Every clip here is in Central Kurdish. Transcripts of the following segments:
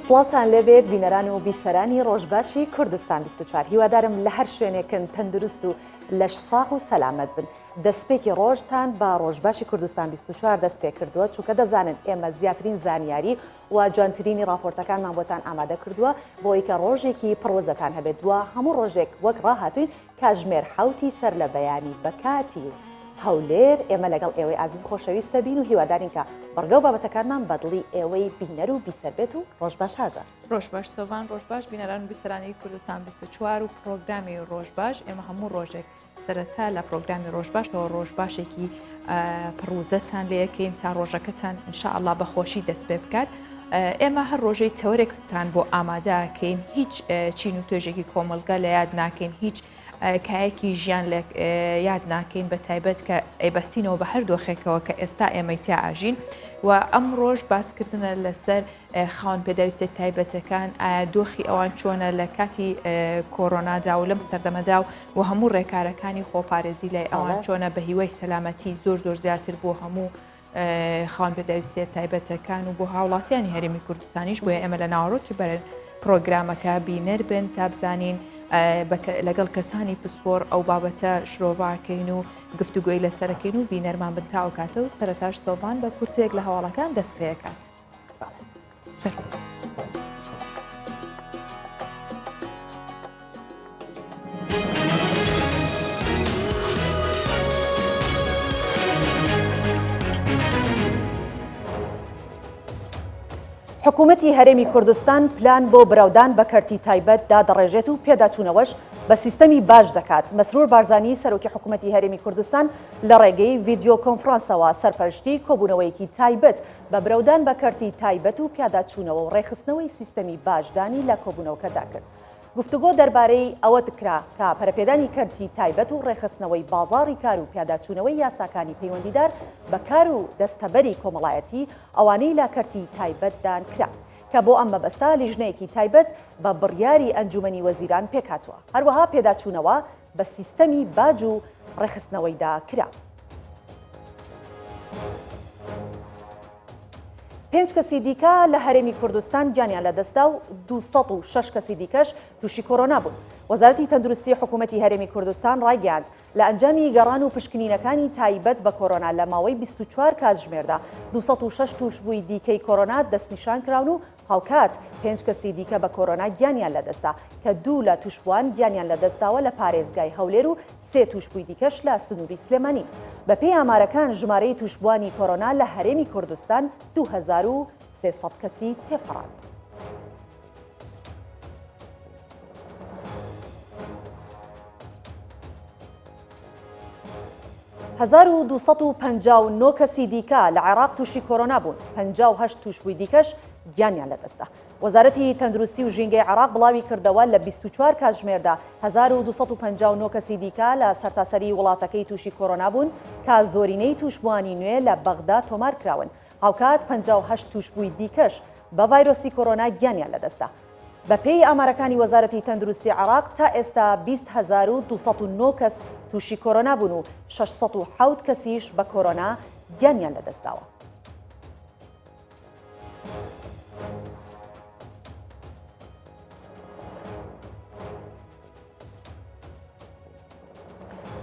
سڵاوتان لێبێت بینەران و بیسەرانی ڕۆژباشی کوردستان 24 هیوادارم لە هەر شوێنێکن تەندروست و لەش ساغ و سەلامەت بن دەستپێکی ڕۆژتان بە ڕۆژباشی کوردستان 24 دەست پێ کردووە چونکە دەزانن ئێمە زیاترین زانیاری و جوانترینی ڕاپۆرتەکانمان بۆتان ئامادە کردووە بۆی کە ڕۆژێکی پڕوزەتان هەبێت و هەموو ڕۆژێک وەک ڕاهاتوین کاژمێر حەوتی سەر لە بەیانی بە کاتی هەولێر ئێمە لەگەڵ ئێوەی ئازیز خۆشەویست دەبین و هیوادارین کە بڕگە و بابەتەکانمان بە دڵی ئێوەی بینەر و بیسەر بێت و ڕۆژ باش هاژە. ڕۆژ باش سۆڤان، ڕۆژ باش بینەران و بیسەرانی کوردستان 24 و پڕۆگرامی ڕۆژ باش. ئێمە هەموو ڕۆژێک سەرەتا لە پڕۆگرامی ڕۆژ باشەوە ڕۆژ باشێکی پڕوزەتان لێەکەین تا ڕۆژەکەتان ان شاء اللە بە خۆشی دەست پێ بکات. ئێمە هەر ڕۆژەی تەوەرێکتان بۆ ئامادەکەین هیچ چین و توێژێکی کۆمەڵگە لە یاد ناکەین هیچ کایەکی ژیان لە یاد ناکەین بە تایبەت کە ئەیبەستینەوە بە هەر دۆخێکەوە کە ئێستا ئێمەی تیا ئاژین و ئەم ڕۆژ باسکردنە لەسەر خاوەن پێداویستە تایبەتەکان ئایا دۆخی ئەوان چۆنە لە کاتی کۆرۆنادا و لەم سەردەمەدا و و هەموو ڕێکارەکانی خۆپارێزی لای ئەوان چۆنە بە هیوای سەلامەتی زۆر زۆر زیاتر بۆ هەموو خاوەن پێداویستیە تایبەتەکان و بۆ هاوڵاتیانی هەرێمی کوردستانیش بۆیە ئێمە لە ناوەڕۆکی بەرن پرۆگرامەکە بینەر بن تا بزانین لەگەڵ کەسانی پسپۆر ئەو بابەتە شرۆڤاکەین و گفتوگۆی لەسەرەکەین و بینەرمان بن تا ئەو کاتە و سەرەتاش سۆڤان بە کورتێک لە هەواڵەکان دەست پێکات. حکوومەتی هەرێمی کوردستان پلان بۆ برەودان بە کەرتی تایبەت دادەڕێژێت و پێداچوونەوەش بە سیستەمی باج دەکات. مەسرور بارزانی سەرۆکی حکوومەتی هەرێمی کوردستان لە ڕێگەی ڤیدیۆ کۆنفرانسەوە سەرپەرشتی کۆبوونەوەیەکی تایبەت بە برەودان بە کەرتی تایبەت و پیاداچوونەوە و ڕێکخستنەوەی سیستەمی باجدانی لە کۆبوونەوەکەدا کرد. گفتوگۆ دەربارەی ئەوە کرا کە پەرەپێدانی کەرتی تایبەت و ڕێکخستنەوەی بازاڕی کار و پیاداچوونەوەی یاساکانی پەیوەندیدار بە کار و دەستەبەری کۆمەڵایەتی ئەوانەی لە کەرتی تایبەتدان کرا کە بۆ ئەم مەبەستە لیژنەیەکی تایبەت بە بڕیاری ئەنجومەنی وەزیران پێکهاتووە. هەروەها پێداچوونەوە بە سیستەمی باج و ڕێکخستنەوەیدا کرا. پێنج کەسی دیکە لە هەرێمی کوردستان گیانیان لەدەستدا و 206 کەسی دیکەش تووشی کۆرۆنا بوون. وەزارەتی تەندروستی حکوومەتی هەرێمی کوردستان ڕایگەیاند، لە ئەنجامی گەڕان و پشکنینەکانی تایبەت بە کۆرۆنا لە ماوەی 24 کاتژمێردا 206 تووشبووی دیکەی کۆرۆنا دەستنیشانکراون و هاوکات پێنج کەسی دیکە بە کۆرۆنا گیانیان لەدەستدا، کە دوو لە تووشبووان گیانیان لەدەستداوە لە پارێزگای هەولێر و سێ تووشبووی دیکەش لە سنووری سلێمانی. بەپێی ئامارەکان ژمارەی تووشبووانی کۆرۆنا لە هەرێمی کوردستان 2300 کەسی تێپەڕاند. 1259 کەسی دیکە لە عێراق تووشی کۆرۆنا بوون، 58 تووشبووی دیکەش گیانیان لەدەستدا. وەزارەتی تەندروستی و ژینگەی عێراق بڵاوی کردەوە لە 24 کاتژمێردا 1259 کەسی دیکە لە سەرتاسەری وڵاتەکەی تووشی کۆرۆنا بوون کە زۆرینەی تووشبووانی نوێ لە بەغدا تۆمار کراون، هاوکات 58 تووشبووی دیکەش بە ڤایرۆسی کۆرۆنا گیانیان لەدەستدا. بەپێی ئامارەکانی وەزارەتی تەندروستی عێراق تا ئێستا 20,209 کەس تووشی کۆرۆنا بوون و 607 کەسیش بە کۆرۆنا گیانیان لەدەستداوە.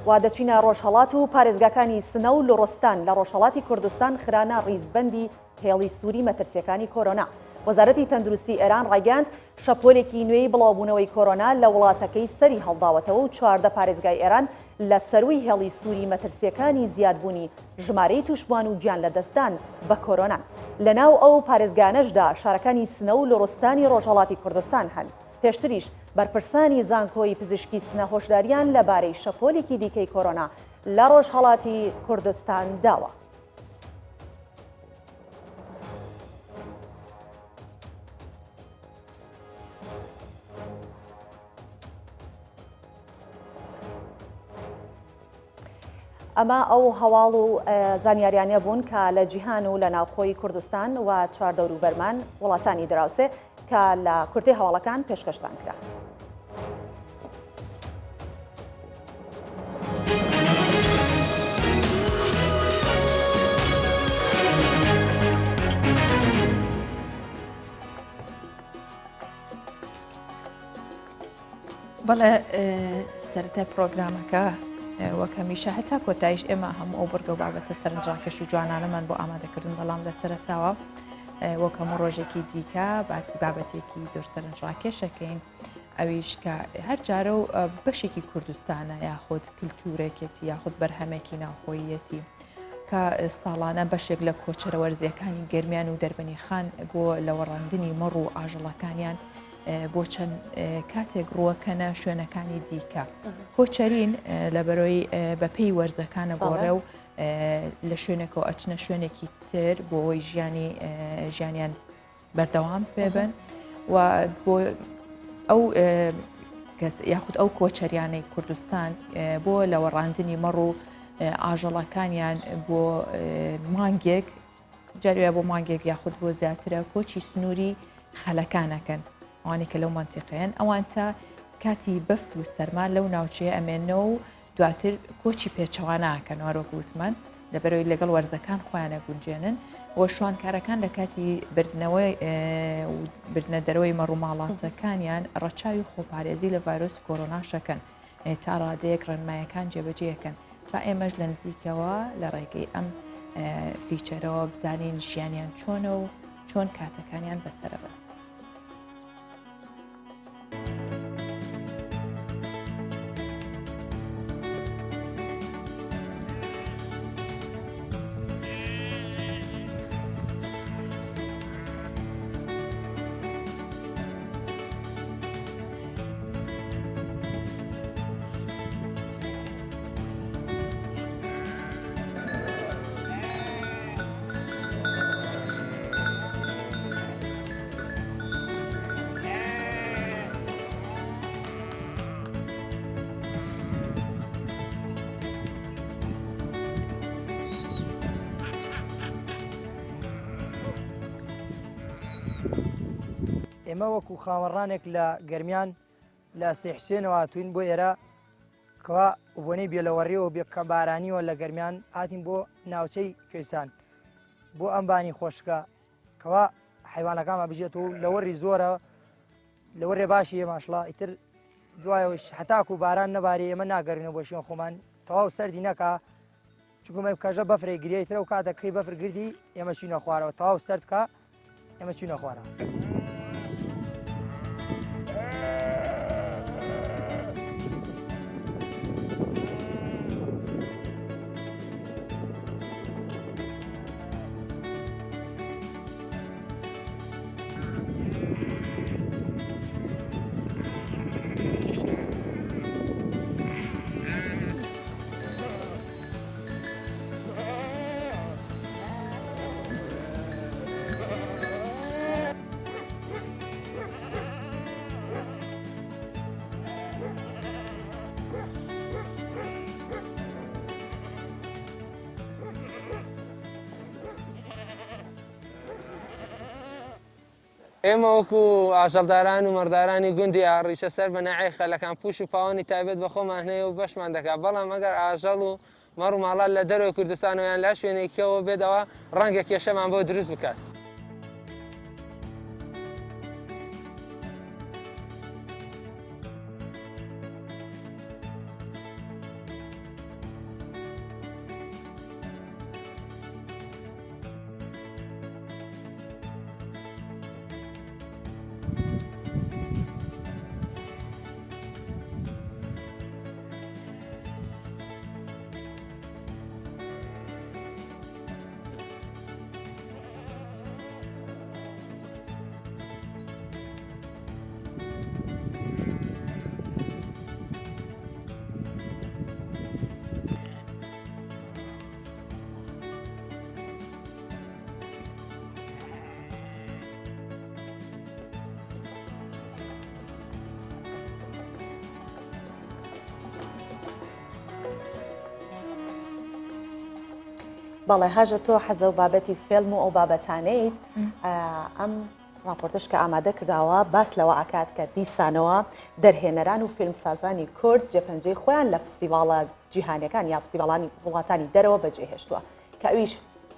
و دەچینە ڕۆژهەڵات و پارێزگاکانی سنە و لوڕستان لە ڕۆژهەڵاتی کوردستان خرانە ڕیزبەندی هێڵی سووری مەترسییەکانی کۆرۆنا. وەزارەتی تەندروستی ئێران ڕایگەیاند، شەپۆلێکی نوێی بڵاوبوونەوەی کۆرۆنا لە وڵاتەکەی سەری هەڵداوەتەوە و 14 پارێزگای ئێران لە سەرووی هێڵی سووری مەترسییەکانی زیادبوونی ژمارەی تووشبووان و گیانلەدەستدان بە کۆرۆنان. لەناو ئەو پارێزگایانەشدا شارەکانی سنە و لوڕستانی ڕۆژهەڵاتی کوردستان هەن. پێشتریش بەرپرسانی زانکۆی پزیشکی سنە هۆشدارییان لەبارەی شەپۆلێکی دیکەی کۆرۆنا لە ڕۆژهەڵاتی کوردستان داوە. ئەمە ئەو هەواڵ و زانیاریانە بوون کە لە جیهان و لە ناوخۆی کوردستان و چواردەوروبەرمان وڵاتانی دراوسێ کە لە کورتەی هەواڵەکان پێشکەشتان کرا. بەڵێ سەرەتای پرۆگرامەکە وەک هەمیشە هەتا کۆتایش ئێمە هەموو ئەو بڕگە و بابەتە سەرنجڕاکێش و جوانانەمان بۆ ئامادەکردن بەڵام لە سەرەتاوە وەک هەموو ڕۆژێکی دیکە باسی بابەتێکی زۆر سەرنجڕاکێشەکەین ئەویش کە هەر جارە و بەشێکی کوردستانە یاخود کللتورێکێتی یاخود بەرهەمێکی ناوخۆیەتی کە ساڵانە بەشێک لە کۆچەرە وەرزیەکانی گەرمیان و دەربەنی خان بۆ لەوەڕاندنی مەڕ و ئاژەڵەکانیان بۆ چەند کاتێک ڕووەکەنە شوێنەکانی دیکە کۆچەرین لە بەرۆی بەپێی وەرزەکانە گۆڕێ و لە شوێنێکەوە ئەچنە شوێنێکی تر بۆ ئەوەی ژیانی ژیانیان بەردەوام پێبن و بۆ ئەو کەس یاخود ئەو کۆچەریانەی کوردستان بۆ لەوەڕاندنی مەڕ و ئاژەڵەکانیان بۆ مانگێک جاروە بۆ مانگێک یاخود بۆ زیاترە کۆچی سنووری خەلەکانەکەن ئەوانی کە لەو مەنتیقەیەن ئەوان تا کاتی بەفر و سەرما لەو ناوچەیە ئەمێنەوە و دواتر کۆچی پێچەوانە ئەکەن هەروەک وتمان لەبەرەوەی لەگەڵ وەرزەکان خۆیان ئەگونجێنن و شوانکارەکان لە کاتی بردنەوەی بردنە دەرەوەی مەڕوماڵاتەکانیان ڕەچاوی خۆپارێزی لە ڤایرۆسی کۆرۆناشەکەن تا ڕادەیەک ڕێنمایەکان جێبەجێەکەن با ئێمەش لە نزیکەوە لە ڕێگەی ئەم فیچەرەوە بزانین ژیانیان چۆنە و چۆن کاتەکانیان بەسەرەبن. ئێمە وەکو خاوەڕانێک لە گەرمیان لە سێحسێنەوە هاتوین بۆ ئێرە کەوا بۆنەی بێلەوەڕیەوە بێ کەمبارانیەوە لە گەرمیان هاتین بۆ ناوچەی کوێستان بۆ ئەم بانی خۆشکە کەوا حیوانەکانمان بژێت و لەوەڕی زۆرە لەوەڕێ باشی ماشڵا ئیتر دوایەوەش هەتاکو باران نەبارێ ئێمە ناگەرینەوە بۆ شوێن خۆمان تەواو سەردی نەکا چونکە کەژە بەفرێ گریای ترە و کاتە کەی بەفر گردی ئێمە چوینە خوارەوە تەواو سەرد کا ئێمە چوینە خوارەوە. ئێمە وەکو ئاژەڵداران و مەڕدارانی گوندی ئاڕیشە سەر بە ناحیەی خەلەکان پوش و پاوانی تایبەت بە خۆمان هەیە و بەشمان دەکات، بەڵام ئەگەر ئاژەڵ و مەڕ و ماڵات لە دەرەوەی کوردستانەوە یان لە هەر شوێنێکیەوە بێت ئەوا ڕەنگە کێشەمان بۆ دروست بکات. بەڵێ هاژە تۆ حەزە و بابەتی فێلم و ئەو بابەتانەیت ئەم راپۆرتش کە ئامادە کراوە باس لەوە ئاکات کە دیسانەوە دەرهێنەران و فیلمسازانی کورد جێپەنجەی خۆیان لە فستیڤاڵە جیهانیەکان یا فستیڤاڵانی وڵاتانی دەرەوە بەجێهێشتووە کە ئەویش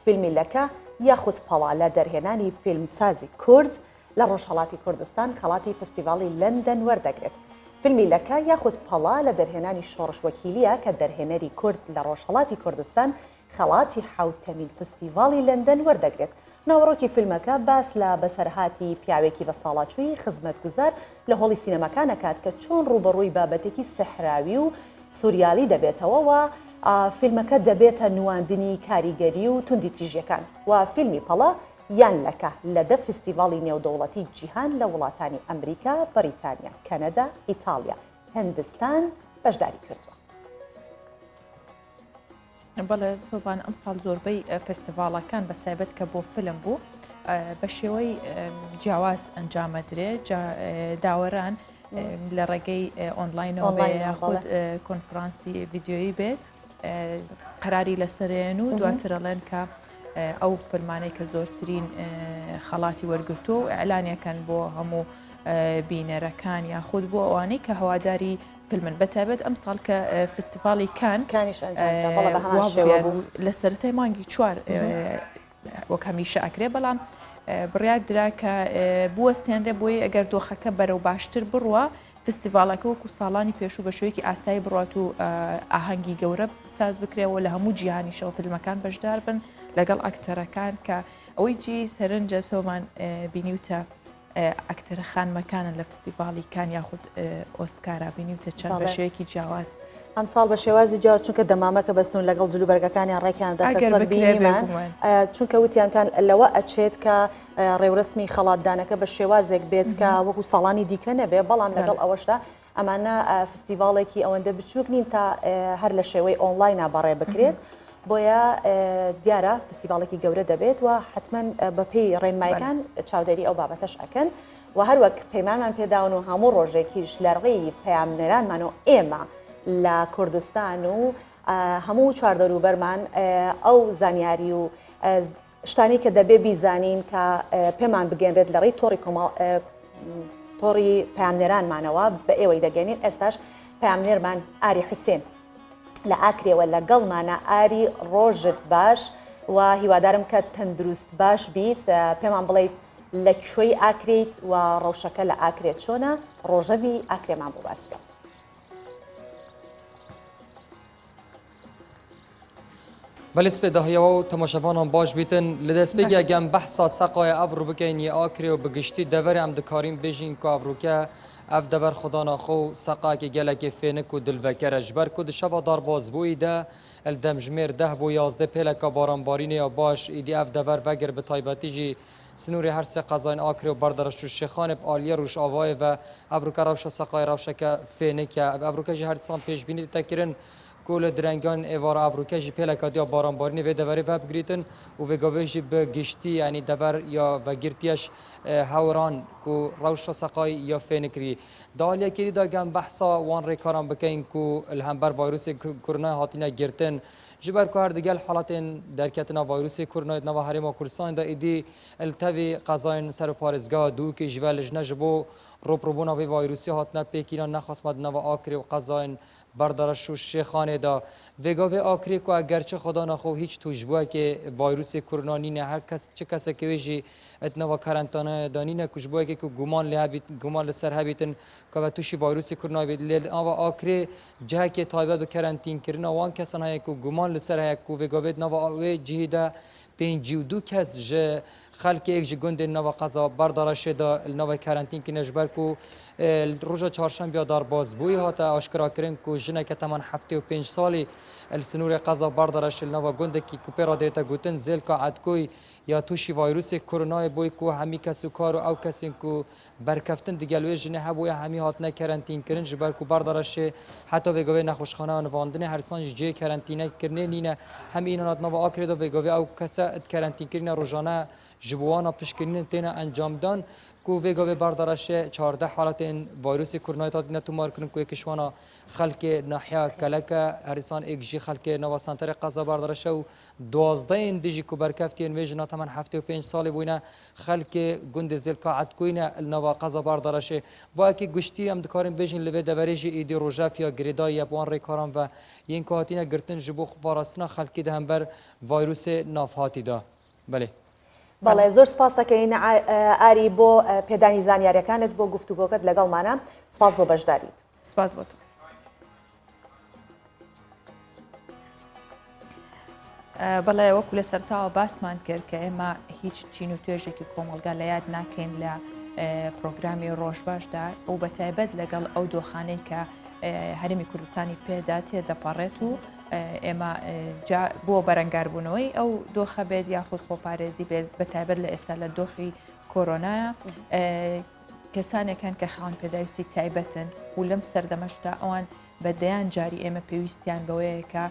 فیلمی لەکە یاخود پەڵا لە دەرهێنانی فیلمسازی کورد لە ڕۆژهەڵاتی کوردستان خەڵاتی فستیڤاڵی لەندەن وەردەگرێت. فیلمی لەکە یاخود پەڵە لە دەرهێنانی شۆڕش وەکیلییە کە دەرهێنەری کورد لە ڕۆژهەڵاتی کوردستان خەڵاتی حەوتەمین فستیڤاڵی لەندەن وەردەگرێت. ناوەڕۆکی فیلمەکە باس لە بەسەرهاتی پیاوێکی بەساڵاچووی خزمەتگوزار لە هۆڵی سینەماکان ئەکات کە چۆن ڕووبەڕووی بابەتێکی سحراوی و سوریالی دەبێتەوە و فیلمەکە دەبێتە نواندنی کاریگەری و توندوتیژیەکان و فیلمی پەڵە یان لەکە لە دە فستیڤاڵی نێودەوڵەتی جیهان لە وڵاتانی ئەمریکا، بەریتانیا، کەنەدا، ئیتاڵیا، هندستان بەشداری کردووە. بەڵێ سۆڤان ئەمساڵ زۆربەی فستیڤاڵەکان بە تایبەت کە بۆ فیلم بوو بە شێوەی جیاواز ئەنجامەدرێ داوەران لە ڕێگەی ئۆنلاینەوە یاخود کۆنفرانسی ڤیددیویی بێت قەراری لەسەرێن و دواتر ئەڵێن کە ئەو فەرمانەی کە زۆرترین خەڵاتی وەرگرتووە و ئەلانیەکەن بۆ هەموو بینەرەکان یاخود بۆ ئەوانەی کە هەواداری فیلمن بە تایبەت ئەم ساڵ کە فستیڤاڵی کان لە سەرەتای مانگی چوار وەک هەمیشە ئەکرێ بەڵام بڕیار درا کە بوەستێنرێ بۆی ئەگەر دۆخەکە بەرەو باشتر بڕوە فستیڤاڵەکە وەکو ساڵانی پێشوو بە شێوەیەکی ئاسایی بڕات و ئاهەنگی گەورە ساز بکرێەوە لە هەموو جیهانیشەوە فیلمەکان بەشدار بن لەگەڵ ئەکتەرەکان کە ئەوەی جێی سەرنجە سۆمان بینیوتە ئەکتەرە خانمەکانن لە فستیڤاڵی کان یاخود ئۆسکارا بینیوتە چەند بە شێوەیەکی جیاواز. ئەمساڵ بە شێوازی جیاواز چونکە دەمامەکە بەستون لەگەڵ جلوبەرگەکانیان ڕێکیان دەخست وەک بینیمان چونکە وتیانتان لەوە ئەچێت کە ڕێورەسمی خەڵاتدانەکە بە شێوازێک بێت کە وەکو ساڵانی دیکە نەبێ بەڵام لەگەڵ ئەوەشدا ئەمانە فستیڤاڵێکی ئەوەندە بچووک نین تا هەر لە شێوەی ئۆنلاینە بەڕێ بکرێت. بۆیە دیارە فستیڤاڵێکی گەورە دەبێت و حتمما بەپێی ڕێنمایەکان چاودێری ئەو بابەتەش ئەکەن و هەروەک پەیمانمان پێداون و هەموو ڕۆژێکیش لە ڕێی پەیامنێرانمان و ئێمە لە کوردستان و هەموو چواردەوروبەرمان ئەو زانیاری و شتانەی کە دەبێ بیزانین کە پێمان بگەنرێت لە ڕێی تۆڕی کۆمەڵ تۆڕی پەیامنێرانمانەوە بە ئێوەی دەگەێنین ئێستاش پەیامنێرمان ئاری حوسێن لە ئاکرێوە لەگەڵمانە ئاری ڕۆژت باش و هیوادارم کە تەندروست باش بیت پێمان بڵیت لە کوێی ئاکرێیت و ڕەوشەکە لە ئاکرێ چۆنە ڕۆژەڤی ئاکرێمان بۆ باس بکە. بەلی سپێ داهیەوە و تەماشەڤانان باش بیتن لە دەستپێک گەم بەحسا سەقایە ئەڤ بکەین یە ئاکرێ و بگشتی دەڤەرێ ئەم دکارین بێژین کو ئەڤروکە ئەڤ دەڤەر خودانا خۆ و سەقایەکی گەلەکی فێنک و دلڤەکەرە ژبەر کو di şeva darbazbûyî de li demjimêr deh bo yazdeh pêleka baranbarînê ya baş êdî ev dever vegir bi taybetî jî Sinûrê her sê qezayên Akrê û Berdereş û Şêxanê bi aliyê Rojavayê ve ev rûke rewşa seqayê rewşeke fênik e. Ev rûke jî her disan pêşbînî dite kirin ku li direngan êvara ev rûke jî pêleka diya baranbarînê vê deverê vebigirîtin û vê gavê jî bi giştî yanî dever ya vegirtiyeş hewran ku rewşa seqayê ya fênik rî. Di aliyekê dî de gem behsa wan rêkaran bikeyn ku li hember vayrûsê koronayê hatine girtin. Ji ber ku her digel halatên derketina vayrûsê koronayê di nava Herêma Kurdistanê de êdî li tevî qezayên ser parêzgeha Dûkê ji ve lijne ji bo rûbirûbûna vê vayrûsê hatine pêkînan nexwestme di nava Akrê û qezayên Berdereş û Şêxanê de vê gavê Akrê ku egerçi xwedana xwe hîç tûşbûyekê vayrûsê korona nîne her kes çi kesekê wê jî di nava karantanayê de nîne ku ji bo yekê ku guman lê hebît guman li ser hebîtin ku ev tûşî vayrûsê koronayê bît lê li nava Akrê Cihekê taybet bi kerentînkirina wan kesan heye ku guman li ser heye ku vê gavê di nava wê cihî de 52 kes ji xelkê yek ji gundên nava qeza Berdareşê de li nava kerentîn kirine ji ber ku li roja çarşembiya derbasbûyî hate aşkerakirin ku jineke temen 75 salî li sinûrê qeza Berdareşê li nava gundekî ku pê re dihête gotin Zêlka Edkoy ya tûşî vayrûsê koronayê bûy ku hemî kes û kar û ew kesên ku Berkeftin digel wê jinê hebûye hemî hatine kerentînkirin ji ber ku Berdereşê heta vê gavê nexweşxaneya nivandinê hersan ji cihê kerentîne kirinê nîne. Hemî înana di nava Akrê de vê gavê ew kese di kerentînkirîne rojane ji bo wana piştgirînê têne encamdan ku vê gavê Berdereşê 14 haletên vayrûsê koronayê hatine tomarkirin ku yek ji wana xelkê nahiya Keleke hersan êk jî xelkê nava senterê qeza Berdereşe û Duwazdeyên dijî ku berkeftiyên wê jina temen 75 salî bûyne xelkê gundê Zêlka Edkoyî ne li nava qeza Berdereşê. Bo ekê giştî em dikarin bêjin li vê deverê jî êdî rojev ya girêdayî ye bi wan rêkaran ve yên ku hatine girtin ji bo xweparastina xelkê di hember vayrûsê navhatî de. Belê. بەڵێ زۆر سپاس دەکەین ئاری بۆ پێدانی زانیاریەکانت بۆ گفتوگۆکەت لەگەڵمانە سپاس بۆ بەشداریت. سپاس بۆ تۆ. بەڵێ وەکو لە سەرتاوە باسمان کرد کە ئێمە هیچ چین و توێژێکی کۆمەڵگا لە یاد ناکەین لە پرۆگرامی ڕۆژباشدا و بە تایبەت لەگەڵ ئەو دۆخانەی کە هەرمی کوردستانی پێدا تێدەپەڕێت و ئێمە بۆ بەرەنگاربوونەوەی ئەو دۆخە بێت یاخود خۆپارێزی بێت بە تایبەت لە ئێستا لە دۆخی کۆرۆنایە کەسانێک هەن کە خاوەن پێداویستی تایبەتن و لەم سەردەمەشدا ئەوان بە دەیان جاری ئێمە پێویستیان بەوەیە کە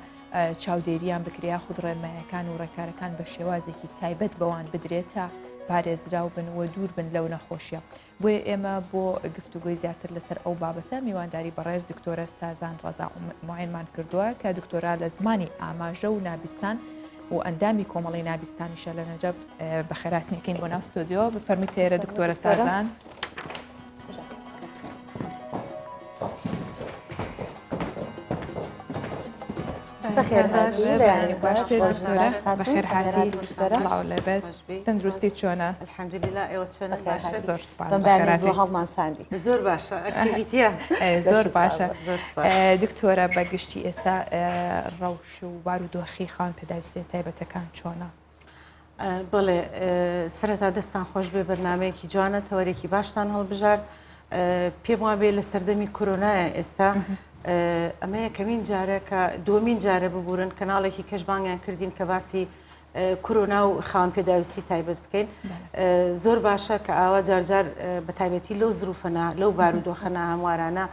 چاودێریان بکرێ یاخود ڕێنمایەکان و ڕێکارەکان بە شێوازێکی تایبەت بەوان بدرێت تا پارێزراو بن و دوور بن لەو نەخۆشیە. بۆیە ئێمە بۆ گفتوگۆی زیاتر لەسەر ئەو بابەتە میوانداری بەڕێز دکتۆرە سازان ڕەزا معێنمان کردووە کە دکتۆرا لە زمانی ئاماژە و نابیستان و ئەندامی کۆمەڵی نابیستانیشە لە نەجەف بەخێراتنیکەین بۆ ناو ستۆدیۆ بفەرمی تێرە دکتۆرە سازان. تەندروستی چۆنە زۆر سپاس هەڵمان ساندی زۆر باشە activity ە زۆر باشە دکتۆرە بە گشتی ئێستا ڕەوش و بارودۆخی خاوەن پێداویستیە تایبەتەکان چۆنە؟ بەڵێ سەرەتا دەستان خۆش بێ بەرنمەیەکی جوانە تەوەرێکی باشتان هەڵبژارد پێم وابێ لە سەردەمی کۆرۆنایە ئێستا ئەمە یەکەمین جارە کە دووەمین جارە ببورن کەناڵێکی کەش بانگیان کردین کە باسی کۆرۆنا و خاوەن پێداویستی تایبەت بکەین زۆر باشە کە ئاوا جارجار بە تایبەتی لەو زروفەنا لەو بارودۆخە ناهەموارانە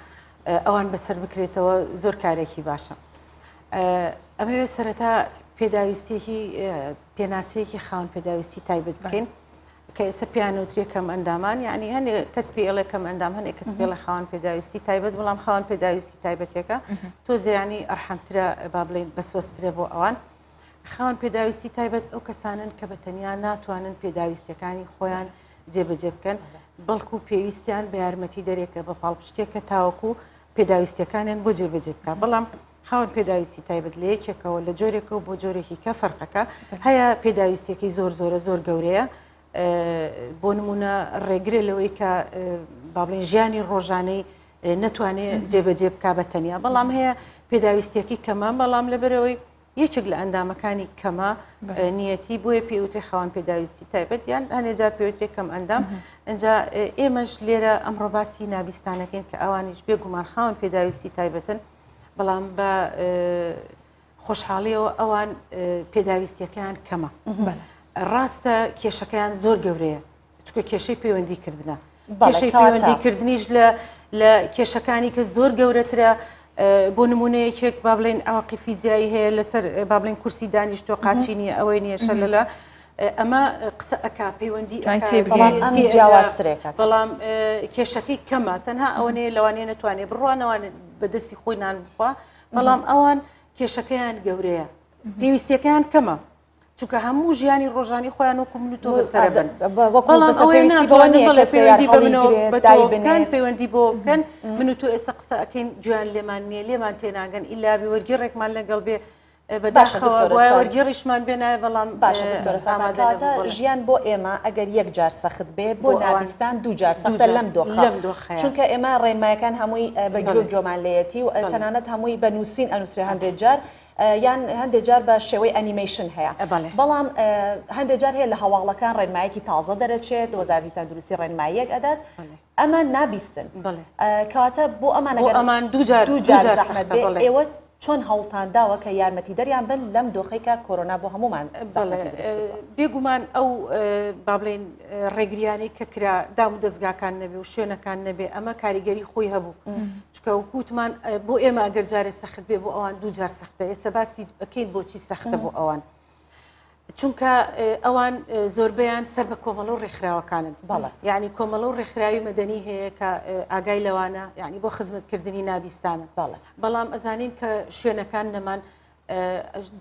ئەوان بەسەر بکرێتەوە زۆر کارێکی باشە. ئەمەوێت سەرەتا پێداویستیەکی پێناسەیەکی خاوەن پێداویستی تایبەت بکەین کە ئێستا پێیان وترێ کەم ئەندامان یعنی هەنێ کەس پێ ئەڵێ کەم ئەندام هەنێ کەس پێڵە خاوەن پێداویستی تایبەت بەڵام خاوەن پێداویستی تایبەتێکە تۆ زیانی ئەرحەمترە با بڵێین بەسۆسترە بۆ ئەوان خاوەن پێداویستی تایبەت ئەو کەسانن کە بە تەنیا ناتوانن پێداویستیەکانی خۆیان جێبەجێ بکەن بەڵکو پێویستیان بە یارمەتی دەرێکە بە پاڵپشتێکە تاوەکو پێداویستیەکانیان بۆ جێبەجێ بکە بەڵام خاوەن پێداویستی تایبەت لە یەکێکەوە لە جۆرێکەوە بۆ جۆرێکی کە فەرقەکە هەیە پێداویستیەکەی زۆر زۆرە زۆر گەورەیە بۆ نمونە ڕێگرێ لەوەی کە با بڵێن ژیانی ڕۆژانەی نەتوانێت جێبەجێ بک بە تەنیا بەڵام هەیە پێداویستیەکەی کەمە بەڵام لەبەرەوەی یەکێک لە ئەندامەکانی کەمە نیەتی بۆیە پێوترێ خاوەن پێداویستی تایبەت یان هەنێ جار پێوترێ کەم ئەندام ئەجا ئێمەش لێرە ئەمڕۆ باسی نابیستانەکەین کە ئەوانیش بێگومان خاوەن پێداویستی تایبەتن بەڵام بە خۆشحاڵیەوە ئەوان پێداویستیەکەیان کەمە ڕاستە کێشەکەیان زۆر گەورەیە چونکە کێشەی پەیوەندی کردنە کێشەی پەیوەندی کردنیش لە لە کێشەکانی کە زۆر گەورەترە بۆ نمونە یەکێک با بڵێن ئاقی فیزیایی هەیە لەسەر با بڵێن کورسی دانیشتۆ قاچی نییە ئەوەی نییە شەلەلە ئەمە قسە ئەک پەیوەندی جیاوازترێکە بەڵام کێشەکەی کەمە تەنها ئەوەنەیە لەوانەیە نتوانێت بڕوانەوە بەدەستی خۆی نان بخوا بەڵام ئەوان کێشەکەیان گەورەیە پێویستیەکەیان کەمە چونکە هەموو ژیانی ڕۆژانی خۆیان وەکو من و تۆ بەسەرە بن بەڵام ئەوەی ناتوانن بڵێ پەیوەندی بە منەوە بە تۆ بکەن پەیوەندی بۆ بکەن من و تۆ ئێستا قسە ئەکەین گوێیان لێمان نییە لێمان تێناگەن ئیلا بێ وەرگێڕێکمان لەگەڵ بێ بەداخەوە باشە وەرگێڕیشمان بێ نایە بەڵام باشە دکتۆرە سازان کەواتە ژیان بۆ ئێمە ئەگەر یەک جار سەخت بێ بۆ نابیستان دوو جار سەختە لەم دۆخە چونکە ئێمە ڕێنمایەکان هەمووی بە گوێ گوێمان لێیەتی و تەنانەت هەمووی بە نووسین ئەنووسرێ هەندێک جار یان هەندێک جار بە شێوەی ئەنیمەیشن هەیە بەڵام هەندێک جار هەیە لە هەواڵەکان ڕێنمایەکی تازە دەرەچێت وەزارەتی تەندروستی ڕێنماییەک ئەدات ئەمان نابیستن کەواتە بۆ ئەمان ئەمان دووجار دووجار زەحمەت بێ ئێوە چۆن هەوڵتان داوە کە یارمەتیدەریان بن لەم دۆخەی کە کۆرۆنا بۆ هەمومان بێگومان ئەو با بڵێین ڕێگریانەی کە کرا دام و دەستگاکان نەبێ و شوێنەکان نەبێ ئەمە کاریگەری خۆی هەبوو چونکە وەکو وتمان بۆ ئێمە ئەگەر جارێ سەخت بێ بۆ ئەوان دوو جار سەختە ئێستا باسی بکەین بۆچی سەختە بۆ ئەوان چونکە ئەوان زۆربەیان سەر بە کۆمەڵە و ڕێکخراوەکانن بەڵست یعنی کۆمەڵە و ڕێکخراوی مەدەنی هەیە کە ئاگای لەوانە یعنی بۆ خزمەتکردنی نابیستانە بەڵێ بەڵام ئەزانین کە شوێنەکان نەمان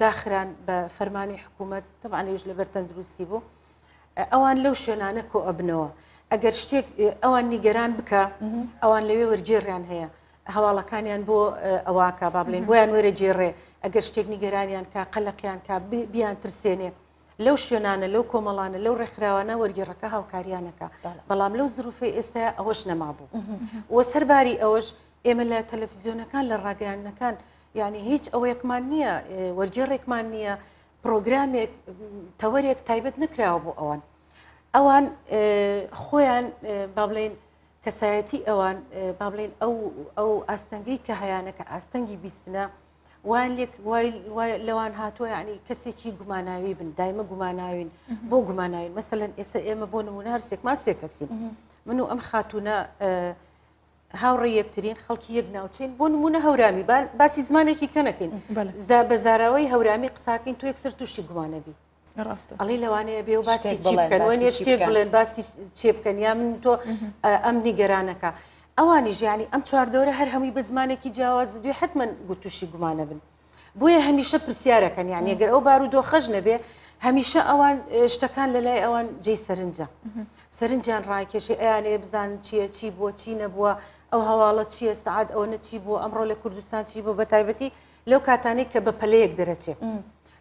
داخران بە فەرمانی حکوومەت تەبعا ئەویش لەبەر تەندروستی بوو ئەوان لەو شوێنانە کۆ ئەبنەوە ئەگەر شتێک ئەوان نیگەران بکە ئەوان لەوێ وەرگێڕیان هەیە هەواڵەکانیان بۆ ئەوواکە با بڵێن بۆیان وەرە گێڕێ ئەگەر شتێک نیگەرانیان کا قەلەقیان کا بیان ترسێنێ لەو شوێنانە لەو کۆمەڵانە لەو ڕێکخراوانە وەرگێڕەکە هاوکاریانەکە بەڵام لەو زروفەی ئێستا ئەوەش نەمابوو وە سەرباری ئەوەش. ئێمە لە تەلەفزیۆنەکان لە ڕاگەیاندنەکان یعنی هیچ ئەوەیەکمان نییە وەرگێڕێکمان نییە پرۆگرامێک تەوەرێک تایبەت نەکراوە بۆ ئەوان ئەوان خۆیان با بڵێن کەسایەتی ئەوان با بڵێن ئەو ئەو ئاستەنگەی کە هەیانە کە ئاستەنگی بیستنە وایان لێک وای لەوان هاتووە یعنی کەسێکی گوماناوی بن دایمە گوماناوین بۆ گوماناوین مەسەلەن ئێستا ئێمە بۆ نمونە هەرسێکمان سێ کەسین من و ئەم خاتونە هاوڕێ یەکترین خەڵکی یەک ناوچین بۆ نمونە هەورامی باسی زمانێکی کە نەکەین بە زاراوەی هەورامی قساکەین تو یەکسەر تووشی گومانەبی ڕاستە ئەڵێ لەوانەیە بێ و باسی شتێک چی بڵێن، بکەن باسی وەنیە چی شتێک بکەن. بڵێن باسی چێ بکەن یا من تۆ ئەم نیگەرانەکە ئەوانیش یعنی ئەم چواردەورە هەر هەمووی بە زمانێکی جیاواز دوێ حتمما گوتوشی گومانە بن بۆیە هەمیشە پرسیارەکەن یعنی ئەگەر ئەو بارودۆخەش نەبێ هەمیشە ئەوان شتەکان لە لای ئەوان جێی سەرنجە سەرنجیان ڕاکێشی ئەیانەیە بزانن چییە چی بووە چی نەبووە ئەو هەواڵە چییە سعات ئەوەنە چی بووە ئەمڕۆ لە کوردستان چی بوو بە تایبەتی لەو کاتانەی کە بە پەلەیەک دەرەچێ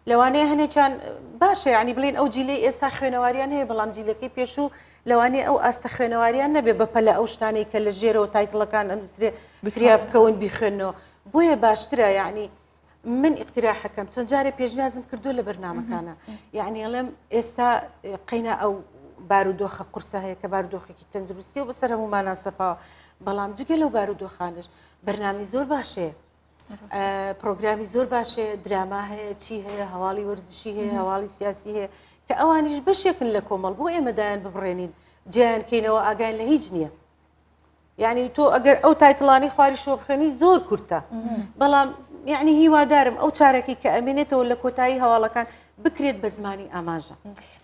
لەوانەیە هەنێکیان باشە یعنی بڵێن ئەو جیلەی ئێستا خوێنەواریان هەیە بەڵام جیلەکەی پێشوو لەوانەیە ئەو ئاستە خوێنەواریان نەبێ بە پەلە ئەو شتانەی کە لە ژێرەوە title ەکان ئەنووسرێ فریا بکەون بیخوێنەوە بۆیە باشترە یعنی من ئیقتراحەکەم چەند جارێ پێشنیازم کردو لە بەرنامەکانە یعنی ئەڵێم ئێستا قەینا ئەو بارودۆخە قورسە هەیە کە بارودۆخێکی تەندروستی و بەسەر هەمومانان سەپاوە بەڵام جگە لەو بارودۆخانش بەرنامەی زۆر باشەیە پرۆگرامی زۆر باش هەیە دراما هەیە چی هەیە هەواڵی وەرزشی هەیە هەواڵی سیاسی هەیە کە ئەوانیش بەشێکن لە کۆمەڵ بۆ ئێمە دایان ببڕێنین جیان کەینەوە ئاگایان لە هیچ نییە یعنی تۆ ئەگەر ئەو title انی خواری شۆ بخوێنی زۆر کورتە بەڵام یعنی هیوادارم ئەو چارەکی کە ئەمێنێتەوە لە کۆتایی هەواڵەکان بکرێت بە زمانی ئاماژە.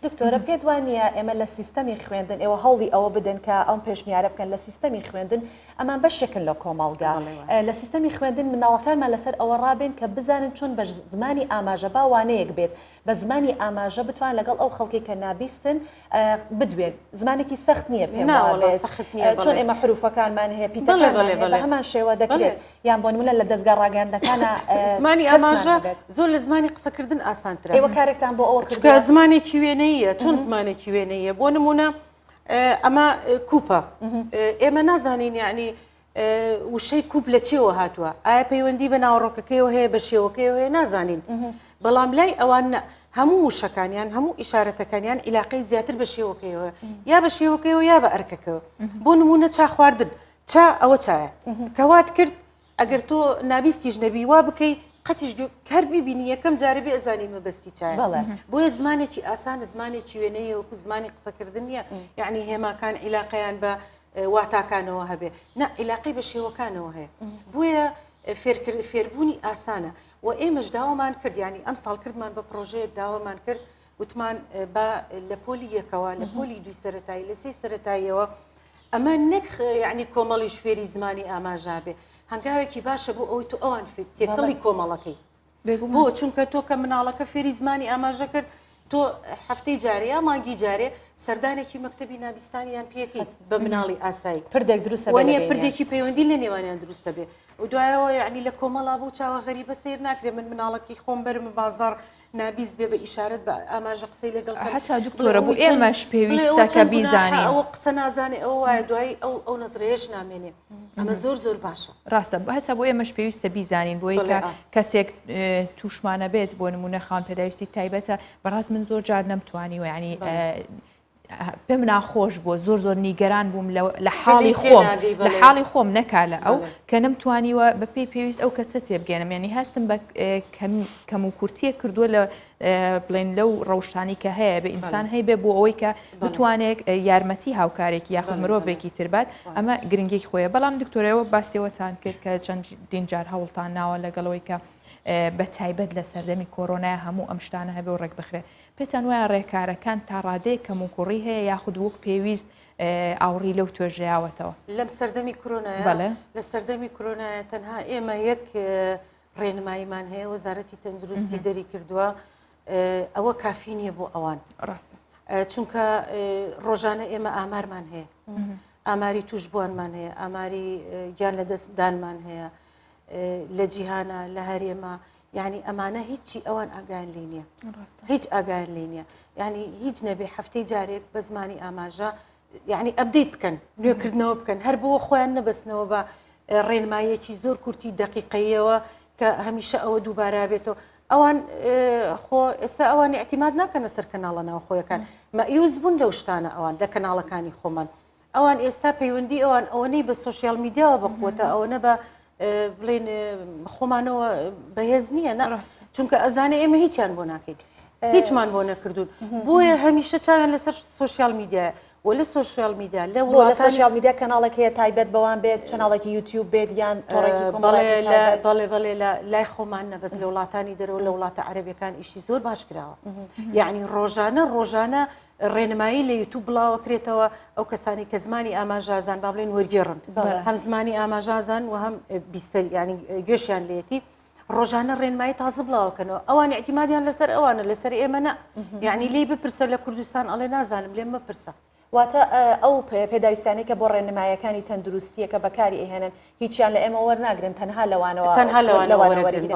دکتۆرە پێت وا نییە ئێمە لە سیستەمی خوێندن ئێوە هەوڵی ئەوە بدەن کە ئەم پێشنیارە بکەن لە سیستەمی خوێندن ئەمان بەشێکن لە کۆمەڵگا لە سیستەمی خوێندن منداڵەکانمان لەسەر ئەوە ڕابێن کە بزانن چۆن بە زمانی ئاماژە با وانەیەک بێت بە زمانی ئاماژە بتوان لەگەڵ ئەو خەڵکێک کە نابیستن بدوێن زمانێکی سەخت نییە پێم وابێت چۆن ئێمە حروفەکانمان هەیە پیتەکانمان هەیە بە هەمان شێوە دەکرێت یان بۆ نمونە لە دەزگا ڕاگەیاندنەکانا زمانی ئاماژە زۆر لە زمانی قسەکردن ئاسانترە. ئێوە کارێکتان بۆ ئەوە کردووە؟ چونکە زمانێکی وێنەییە چۆن زمانێکی وێنەییە بۆ نمونە ئەمە کوپە ئێمە نازانین یعنی وشەی کوپ لە چیەوە هاتووە ئایا پەیوەندی بە ناوەڕۆکەکەیەوە هەیە بە شێوەکەیەوە هەیە نازانین بەڵام لای ئەوان هەموو وشەکانیان هەموو ئیشارەتەکانیان عیلاقەی زیاتر بە شێوەکەیەوە یا بە شێوەکەیەوە یا بە ئەرکەکەوە بۆ نمونە چا خواردن چا ئەوە چایە کە وات کرد ئەگەر تۆ نابیستیش نەبی وا بکەی قەتیش هەر بیبینی یەکەم جارە بێ ئەزانی مەبەستی چایە بۆیە زمانێکی ئاسان زمانێکی وێنەیە وەکو زمانی قسەکردن نییە یعنی هێماکان عیلاقەیان بە واتاکانەوە هەبێ نا عیلاقەی بە شێوەکانەوە هەیە بۆیە فێربوونی ئاسانە و ئێمەش داوامان کرد ینی ئەم ساڵ کردمان بە پرۆژەیەک داوامان کرد وتمان با لە پۆلی یەکەوە لە پۆلی دوی سەتایی لە سێ سەتاییەوە ئەمە نەک یعنی کۆمەڵیش فێری زمانی ئاماژە بێ هەنگاوێکی باشە بۆ ئەوەی تۆ ئەوان فێر تێکەڵی کۆمەڵەکەی بۆ چونکە تۆ کە مناڵەکە فێری زمانی ئاماژە کرد تۆ هەفتەی جارێ یا مانگی جارێ سەردانێکی مەکتەبی نابیستانیان پێکەیت بە مناڵی ئاسایی پردێک دروستە وانە پردێکی پەیوەندی لە نێوانیان دروستە بێ و دوایەوە یعنی لە کۆمەڵا بوو چاوە غەریبە سیر ناکرێ من مناڵەکی خۆم بەرم بازاڕ نابیست بێ بە ئیشارەت بە ئاماژە قسەی لەگەڵ کەم. هەتا بڵێ دکتۆرە بۆ ئەوەی چەند ئێمەش بڵێ پێویستە ئەوە کە چەند گوناحە بیزانین. ئەوە قسە نازانێ ئەوە وایە دوایی ئەو ئەو نەزرەیەش نامێنێ ئەمە زۆر زۆر باشە. ڕاستە هەتا بۆ ئێمەش پێویستە بیزانین بۆی بەڵێ کە ئا. کەسێک تووشمانە بێت بۆ نمونە خاوەن پێداویستی تایبەتە بەڕاست من زۆر جار نەمتوانیوە یانی بەڵێ. پێم ناخۆش بووە زۆر زۆر نیگەران بووم لە حاڵی خۆم لە حاڵی خۆم نەکا لە ئەو کە نەمتوانیوە بە پێی پێویست ئەو کەسە تێبگەێنم ینی هەستم بە کەم و کورتیە کردووە لە بڵێن لەو ڕەوشتانی کە هەیە بە ئینسان هەیە بێ بۆ ئەوەی کە بتوانێت یارمەتی هاوکارێکی یاخود مرۆڤێکی تربات ئەمە گرنگێکی خۆیە بەڵام دکتۆرەوە باسیەوەتان کرد کە چەند دینجار هەوڵتان ناوە لەگەڵەوەی کە بە تایبەت لە سەردەمی کۆرۆنای هەموو ئەم شتانە هەبێ و ڕێک بخرێ پێتان وایە ڕێکارەکان تا ڕادەیەک کەموکوڕی هەیە یاخود وەک پێویست ئاوڕی لەو توێژەیاوەتەوە؟ لەم سەردەمی کرۆنایە بەڵێ. لە سەردەمی کرۆنایە تەنها ئێمە یەک ڕێنماییمان هەیە وەزارەتی تەندروستی دەری کردووە ئەوە کافی نییە بۆ ئەوان ڕاستە. چونکە ڕۆژانە ئێمە ئامارمان هەیە ئاماری توشبووانمان هەیە ئاماری گیان لەدەستدانمان هەیە لە جیهانە لە هەرێمە یعنی ئەمانە هیچی ئەوان ئاگایان لێ نییە هیچ ئاگایان لێ نییە یعنی هیچ نەبێ هەفتەی جارێک بە زمانی ئاماژە یعنی update بکەن نوێکردنەوە بکەن هەر بۆ خۆیان نەبەستنەوە بە. ڕێنماییەکی زۆر کورتی دەقیقەیەوە کە هەمیشە ئەوە دووبارە بێتەوە ئەوان خۆ ئێستا ئەوان اعتیماد ناکەنە سەر کەناڵە ناوخۆیەکان مەئیوس بوون لەو شتانە ئەوان لە کەناڵەکانی خۆمان ئەوان ئێستا پەیوەندی ئەوان ئەوەنەی بە سۆشیال میدیاوە بەقوتە ئەوەنە بە بڵێن خۆمانەوە بەهێز نییە نە چونکە ئەزانێ ئێمە هیچیان بۆ ناکەین هیچمان بۆ نەکردوون بۆیە هەمیشە چاویان لەسەر سۆشیال میدیایە و لە سۆشیال میدیا لە بۆ لە سۆشیال میدیا کەناڵێک هەیە تایبەت بەوان بێت چەناڵێکی یوتیوب بێت یان تۆڕێکی کۆمەڵایەتی تایبەت؟ بەڵێ بەڵێ لە لای خۆمان نە بەس لە وڵاتانی دەرەوە لە وڵاتە عەرەبیەکان ئیشی زۆر باش کراوە یعنی ڕۆژانە ڕۆژانە ڕێنمایی لە یوتوب بڵاوەکرێتەوە ئەو کەسانی کە زمانی ئاماژازان با بڵێن وەرگێڕن هەم زمانی ئاماژازان و هەم بیستەر ینی گوێشیان لێتی ڕۆژانە ڕێنمایی تازە بڵاوکەنەوە ئەوان اعتیمادیان لەسەر ئەوانە لەسەر ئێمە نە یعنی لێی بپرسە لە کوردستان ئەڵێ نازانم لێم مەپرسە. واتە ئەو پێداویستانەی کە بۆ ڕێنمایەکانی تەندروستییە کە بەکاری ئەهێنن هیچیان لە ئێمە وەرناگرن تەنها لەوانەوە تەنها لەوانەوە وەرەگرن.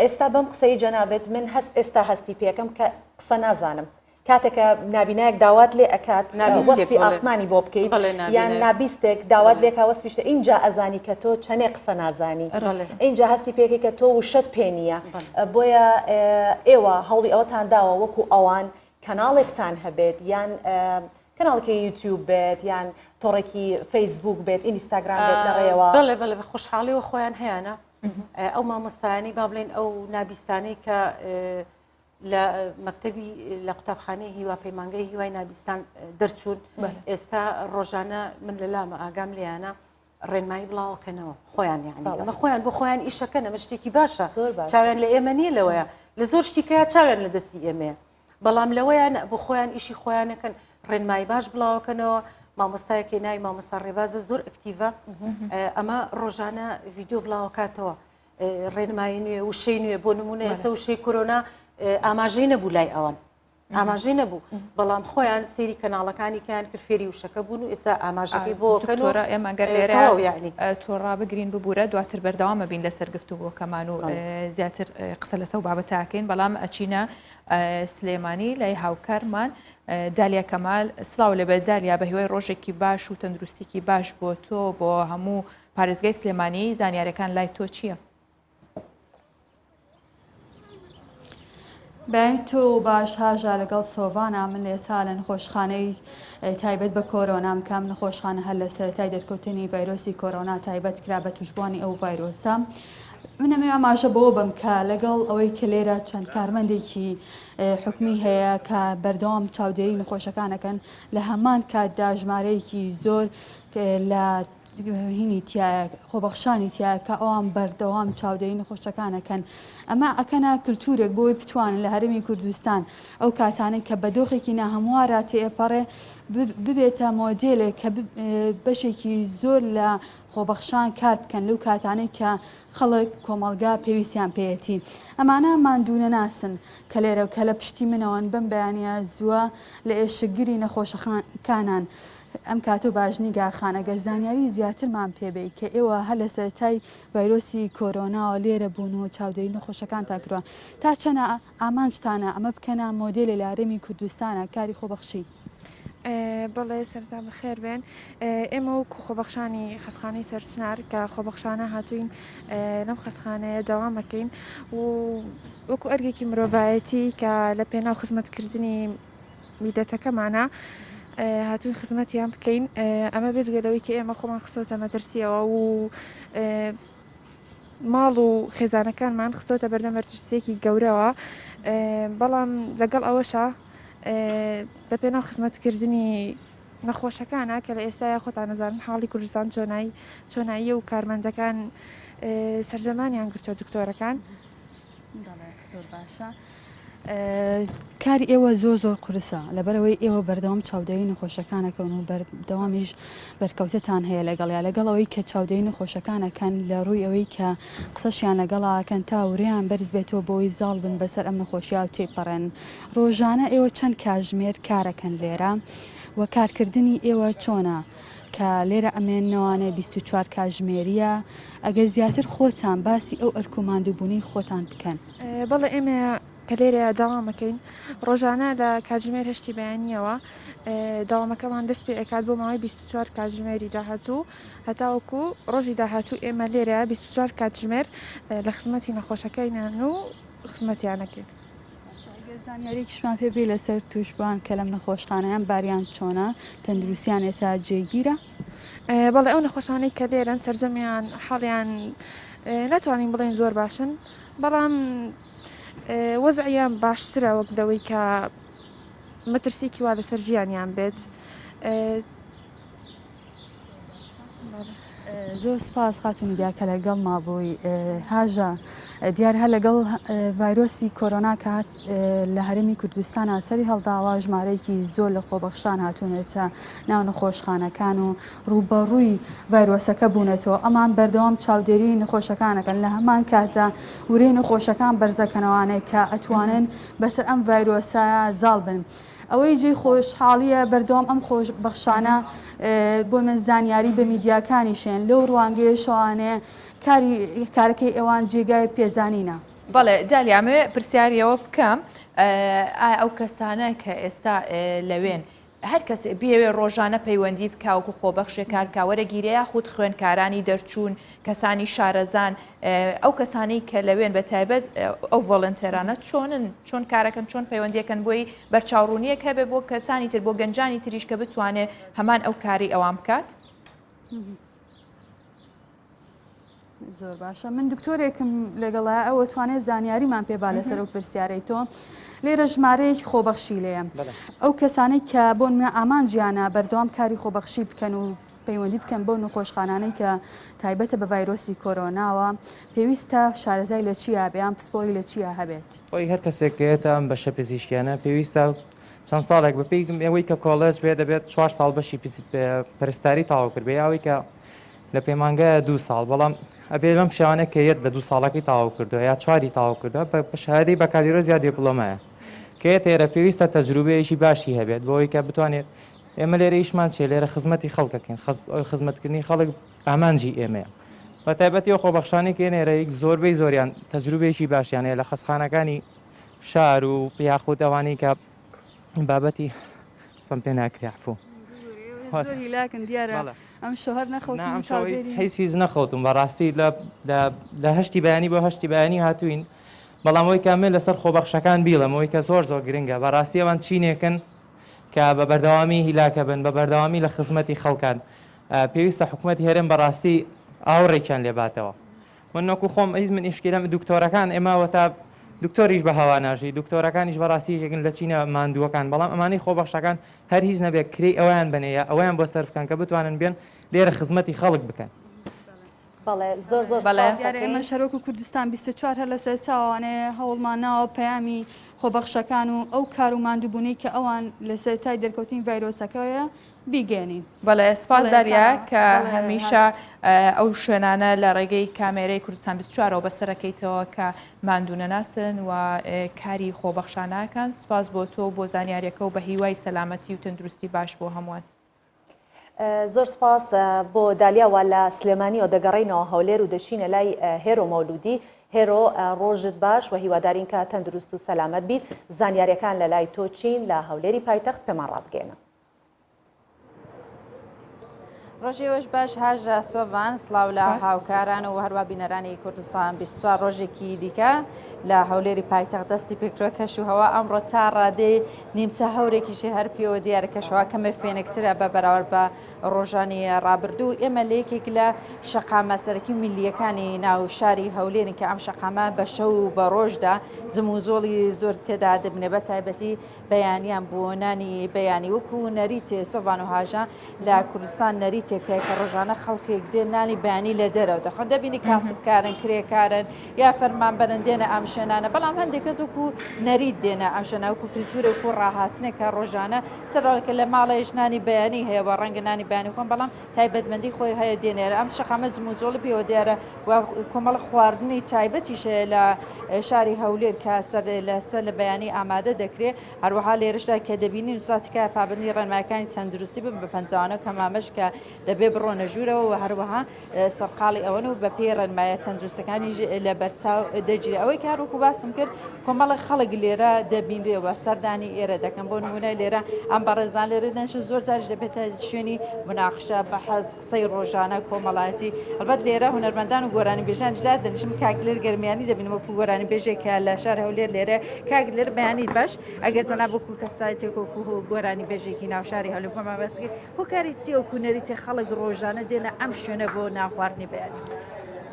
ئێستا بەم قسەی جەنابت من هەست ئێستا هەستی پێکەم کە قسە نازانم کاتێک کە نابینایەک داوات لێ ئەکات وەسفی ئاسمانی بۆ بکەیت یان نابیستێک داوات لێکا وەسفی شتە ئینجا ئەزانی کە تۆ چەنێ قسە نازانی ئینجا هەستی پێکی کە تۆ وشەت پێ نییە بۆیە ئێوە هەوڵی ئەوەتان داوە وەکو ئەوان کەناڵێکتان هەبێت یان کەناڵێکی یوتیوب بێت یان تۆڕێکی فەیسبوک بێت ئینستاگرام بێت لە ڕێوە بەڵێ بەڵێ بە خۆشحاڵیەوە خۆیان هەیانە ئەو مامۆستایانی با بڵێن ئەو نابیستانەی کە لە مەکتەبی لە قوتابخانەی هیوا پەیمانگەی هیوای نابیستان دەرچوون ئێستا ڕۆژانە من لە لامە ئاگام لێیانە ڕێنمایی بڵاوەکەنەوە خۆیان یعنی ئەمە خۆیان بۆ خۆیان ئیشەکەن ئەمە شتێکی باشە چاویان لە ئێمە نییە لەوەیە لە زۆر شتیکەیە چاویان لە دەستی ئێمەیە بەڵام لەوەیان بۆ خۆیان ئیشی خۆیانەکەن ڕێنمایی باش بڵاوەکەنەوە مامۆستایەکی ناوی مامۆستا ڕێبازە زۆر ئەکتیڤە ئەمە ڕۆژانە ڤیددیو بڵاوەکاتەوە ڕێنمایی نوێ وشەی نوێ بۆ نمونە ئێستا وشەی کۆرۆنا ئاماژەی نەبوو لای ئەوان ئاماژەی نەبوو بەڵام خۆیان سەیری کەناڵەکانی کەیان کرد فێری وشەکە بوون و ئێستا ئاماژەکەی بۆ دکتۆرە ئێمە گەر لێرە یعنی تۆ ڕابگرین ببوورە دواتر بەردەوامە بین لەسەر گفتوگۆکەمان و زیاتر قسە لەسەر بابەتاکەین بەڵام ئەچینە سلێمانی لای هاوکارمان دالیا کەمال سلااو لەبێ دالیا بە هیوای ڕۆژێکی باش و تەندروستێکی باش بۆ تۆ بۆ هەموو پارێزگای سلێمانی زانیارەکان لای تۆ چییە؟ بەیانی تۆ باش هاژا لەگەڵ سۆڤانا من لێسا لە نەخۆشخانەی تایبەت بە کۆرۆنام کام نەخۆشخانە هەر لە سەرەتای دەرکەوتنی ڤایرۆسی کۆرۆنا تایبەت کرا بە توشبووانی ئەو ڤایرۆسە. من ئەمەوێ ئاماژە بەوە بەم کە لەگەڵ ئەوەی کە لێرە چەند کارمەندێکی حکومی هەیە کە بەردەوام چاودێری نەخۆشەکانەکەن لە هەمان کاتدا ژمارەیەکی زۆر لە هینی تایە خۆبەخشانی تایە کە ئەوان بەردەوام چاودێری نەخۆشەکان ئەکەن ئەمە ئەکەنە کلتورێک بۆی بتوانن لە هەرێمی کوردستان ئەو کاتانەی کە بە دۆخێکی ناهەموارا تێئەپەڕێ ببێتە مۆدێلێک کە بەشێکی زۆر لە خۆبەخشان کار بکەن لەو کاتانەی کە خەڵک کۆمەڵگا پێویستیان پێیەتی ئەمانە ماندوونەناسن کە لێرە کە لە پشتی منەوەن بەم بەیانە زووە لە ئێشکگری نەخۆشەکانان ئەم کاتە باش نیگا خان ئەگەر زانیاری زیاترمان پێ بەی کە ئێوە هەر لە سەرەتای ڤایرۆسی کۆرۆناوە لێرە بوون و چاودێری نەخۆشەکانتان کردوە تا چەنە ئامانجتانە ئەمە بکەنە مۆدێلێ لە هەرێمی کوردستانە کاری خۆبەخشی؟ بەڵێ سەرەتا بەخێر بێن ئێمە وەکو خۆبەخشانی خەستخانەی سەرچنار کە خۆبەخشانە هاتوین لەم خەستخانەیە دەوامەکەین و وەکو ئەرگێکی مرۆڤایەتی کە لە پێناو خزمەتکردنی میللەتەکەمانە هاتووین خزمەتیان بکەین ئەمە بێجگە لەوەی کە ئێمە خۆمان خستۆتە مەترسیەوە و ماڵ و خێزانەکانمان خستۆتە بەردەم مەترسیەکی گەورەوە بەڵام لەگەڵ ئەوەشا لە پێناو خزمەتکردنی نەخۆشەکانە کە لە ئێستایا خۆتان نەزانن حاڵی کوردستان چۆنایی چۆناییە و کارمەندەکان سەرجەمانیان گرتووە دکتۆرەکان. بەڵێ زۆر باشە. کاری ئێوە زۆر زۆر قورسە لەبەرەوەی ئێوە بەردەوام چاودێری نەخۆشەکانەکەون و بەردەوامیش بەرکەوتتان هەیە لەگەڵیا لەگەڵ ئەوەی کە چاودێری نەخۆشەکانەکەن لە ڕووی ئەوەی کە قسەشیان لەگەڵاکەن تا ورەیان بەرز بێتەوە بۆی زاڵ بن بەسەر ئەم نەخۆشیا و تێپەڕێن ڕۆژانە ئێوە چەند کاژمێر کارەکەن لێرە و کارکردنی ئێوە چۆنە کە لێرە ئەمێننەوانێ 24 کاژمێریە ئەگەر زیاتر خۆتان باسی ئەو ئەرک و ماندووبوونەی خۆتان بکەن. بەڵێ ئێمە. کە لێرەیە داوامەکەین ڕۆژانە لە کاتژمێر هەشتی بەیانیەوە داوامەکەمان دەست پێ ئەکات بۆ ماوەی 24 کاتژمێری داهاتوو هەتاوەکو ڕۆژی داهاتوو ئێمە لێرە 24 کاتژمێر لە خزمەتی نەخۆشەکەینان و خزمەتیانەکەین. ئەگەر زانیاریەکیشمان پێ بی لەسەر توشبوان کە لەم نەخۆشخانەیان باریان چۆنە تەندروستیان ئێستا جێگیرە؟ بەڵێ ئەو نەخۆشانەی کە لێرەن سەرجەمیان حاڵیان ناتوانین بڵێین زۆر باشن بەڵام وەزعیان باشترە وەک لەوەی کە مەترسیکی وا لەسەر ژیانیان بێت. زۆر سپاس خاتوو نیگا کە لەگەڵما بووی. هاژە دیار هەر لەگەڵ ڤایرۆسی کۆرۆنا کە لە هەرێمی کوردستان سەری هەڵداوە ژمارەیەکی زۆر لە خۆبەخشان هاتوونەتە ناو نەخۆشخانەکان و ڕووبەڕووی ڤایرۆسەکە بوونەتەوە ئەمان بەردەوام چاودێری نەخۆشەکانەکەن لە هەمان کاتدا ورەی نەخۆشەکان بەرزەکەنەوانێک کە ئەتوانن بەسەر ئەم ڤایرۆسە زاڵ بن. ئەوەی جێی خۆشحاڵییە بەردەوام ئەم خۆشبەخشانە بۆ من زانیاری بە میدیاکانیشێن لەو ڕوانگەیەشەوانێ کاری کارەکەی ئێوان جێگای پێزانینە. بەڵێ دالیا ئەمەوێ پرسیاری ئەوە بکەم ئایا ئەو کەسانە کە ئێستا لەوێن هەر کەسێ بیەوێ ڕۆژانە پەیوەندی بکا وەکو خۆبەخشێ کار بکا وەرەگیرێ یاخود خوێندکارانی دەرچوون کەسانی شارەزان ئەو کەسانەی کە لەوێن بە تایبەت ئەو ڤۆڵنتێرانە چۆنن چۆن کارەکەن چۆن پەیوەندیەکەن بۆی بەرچاوڕوونیەک هەبێ بۆ کەسانی تر بۆ گەنجانی تریش کە بتوانێ هەمان ئەو کاری ئەوان بکات. زۆر باشە من دکتۆرێکم لەگەڵە ئەوە توانێت زانیاریمان پێ با لەسەر ئەو پرسیارەی تۆ لێرە ژمارەیەکی خۆبەخشی لێیە ئەو کەسانەی کە بۆ منە ئامانجیانە بەردەوام کاری خۆبەخشی بکەن و پەیوەندی بکەن بەو نەخۆشخانانەی کە تایبەتە بە ڤایرۆسی کۆرۆناوە پێویستە شارەزای لە چیا بێ یان پسپۆری لە چیا هەبێت؟ خۆی هەر کەسێک کە یەتە ئەم بەشە پزیشکیانە پێویستە چەند ساڵێک بە پێی ئەوەی کە کۆڵێج بێ دەبێت چوار ساڵ بەشی پەرستاری تەواو کردبێ یا ئەوەی کە لە پەیمانگایە دوو ساڵ بەڵام ئەبێ لەم شێوانە کە یەت لە دوو ساڵەکەی تەواو کردووە یا چواری تەواو کردووە بە شەهادەی بەکالۆریۆس یا دیپلۆمایە کە یەتە ئێرە پێویستە تەجروبەیەکی باشی هەبێت بۆ ئەوەی کە بتوانێت ئێمە لێرە ئیشمان چیە لێرە خزمەتی خەڵکەکەین خزمەتکردنی خەڵک ئامانجی ئێمەیە بە تایبەتی ئەو خۆبەخشانەی کە ئێرە زۆربەی زۆریان تەجروبەیەکی باشیان هەیە لە خەستخانەکانی شار و یاخود ئەوانەی کە بابەتی قسەم پێ ناکرێ عفو زۆر هیلاکن دیارە ئەم شەو هەر نەخەوتون و چاودێری هیچ هیچ نەخەوتم بەڕاستی لە لە هەشتی بەیانی بۆ هەشتی بەیانی هاتوین بەڵام ئەوەی کە من لەسەر خۆبەخشەکان بیڵێم ئەوەی کە زۆر زۆر گرنگە بەڕاستی ئەوان چینێکن کە بە بەردەوامی هیلاکە بن بە بەردەوامی لە خزمەتی خەڵکان پێویستە حکومەتی هەرێم بەڕاستی ئاوڕێکیان لێ باتەوە من وەکو خۆم هیچ من ئیشکیلەم دکتۆرەکان ئێمە وەتا دکتۆریش بە هەوا ناژی دکتۆرەکانیش بەڕاستی یەکێکن لە چینە ماندووەکان بەڵام ئەمانەی خۆبەخشەکان هەر هیچ نەبێت کرێی ئەویان بنێ یا ئەویان بۆ سەرف بکەن کە بتوانن بێن لێرە خزمەتی خەڵک بکەن. بەڵێ زۆر زۆر سپاس دیارە دەکەین. ئێمەش هەر وەکو کوردستان 24 هەر لەسەر چاوانێ هەوڵمان ناوە پەیامی خۆبەخشەکان و ئەو کار و ماندووبوونەی کە ئەوان لە سەرەتای دەرکەوتنی ڤایرۆسەکەیە بیگەیەنین. بەڵێ سپاس بەڵێ داریا سارا. کە بەڵێ هەمیشە هاژە. ئەو شوێنانە لە ڕێگەی کامێرەی کوردستان 24ەوە بەسەرەکەیتەوە کە ماندوونەناسن و کاری خۆبەخشانەکەن سپاس بۆ تۆ و بۆ زانیاریەکە و بە هیوای سەلامەتی و تەندروستی باش بۆ هەمووان. زۆر سپاس بۆ دالیا وا لە سلێمانیەوە دەگەڕێینەوە هەولێر و دەچینە لای هێرۆ مەولودی. هێرۆ ڕۆژت باش و هیوادارین کە تەندروست و سەلامەت بیت. زانیاریەکان لە لای تۆ چین لە هەولێری پایتەخت پێمان ڕابگەیەنە. ڕۆژی ئێوەش باش هاژە سۆڤان سڵاو لە هاوکاران و هەروە بینەرانی کوردستان 24 ڕۆژێکی دیکە لە هەولێری پایتەخت دەستی پێکرۆ کەش و هەوا ئەمڕۆ تا ڕادەی نیمچە هەورێکیشی هەر پێوە دیارە کەشەوە کەمێ فێنکترە بە بەراورد بە ڕۆژانی ڕابردوو ئێمە لە یەکێک لە شەقامە سەرەکی میلیەکانی ناو شاری هەولێرین کە ئەم شەقامە بە شەو و بە ڕۆژدا جموجۆڵی زۆر تێدا دەبنێ بە تایبەتی بەیانیان بۆ نانی بەیانی وەکو نەریتێ سۆڤان و هاژە لە کوردستان نەریتێک هەیە کە ڕۆژانە خەڵکێک دێن نانی بەیانی لە دەرەوە دەخۆن دەبینی کاسبکارن کرێکارن یا فەرمانبەرن دێنە ئەم شوێنانە بەڵام هەندێک کەس وەکو نەریت دێنە ئەم شوێنە وەکو کلتورە وەکو ڕاهاتنێک کە ڕۆژانە سەرەڕای لە ماڵێش نانی بەیانی هەیە و ڕەنگە نانی بەیانی خۆن بەڵام تایبەتمەندی خۆی هەیە دێنێرە ئەم شەقامە جموجۆڵی پێوە دیارە و کۆمەڵە خواردنی تایبەتیش هەیە لە شاری هەولێر کە سەر لەسەر لە بەیانی ئامادە دەکرێت هەروەها لێرەشدا کە دەبینین سا تکایە پابەندی ڕێنمایەکانی تەندروستی بن بە پەنجەوانە و کەمامەش کە دەبێ بڕۆنە ژوورەوە و هەروەها سەرقاڵی ئەوەن و بەپێی ڕێنمایە تەندروستەکانیش لە بەرچاو دەگیرێ. ئەوەی کە هەروەکو باسم کرد کۆمەڵێک خەڵک لێرە دەبینرێ و سەردانی ئێرە دەکەن بۆ نمونە لێرە ئەم بەڕێزان لێرە دەنیشن زۆر جاریش دەبێتە شوێنی مناقشە بەحەز قسەی ڕۆژانە کۆمەڵایەتی هەڵبەت لێرە هونەرمەندان و گۆرانیبێژانیش دادەنیشن کاک دلێر گەرمیانی دەبینم وەکو گۆرانیبێژێک کە لە شار هەولێر لێرە کاک دلێر بەیانیت باش ئەگەر جەناب وەکو کەسایەتێک وەکو گۆرانیبێژێکی ناو شاری هەولێر بۆمان باس بکەی هۆکاری چیە وەکو نەریتێ خەڵک ڕۆژانە دێنە ئەم شوێنە بۆ نانخواردنی بەیانی؟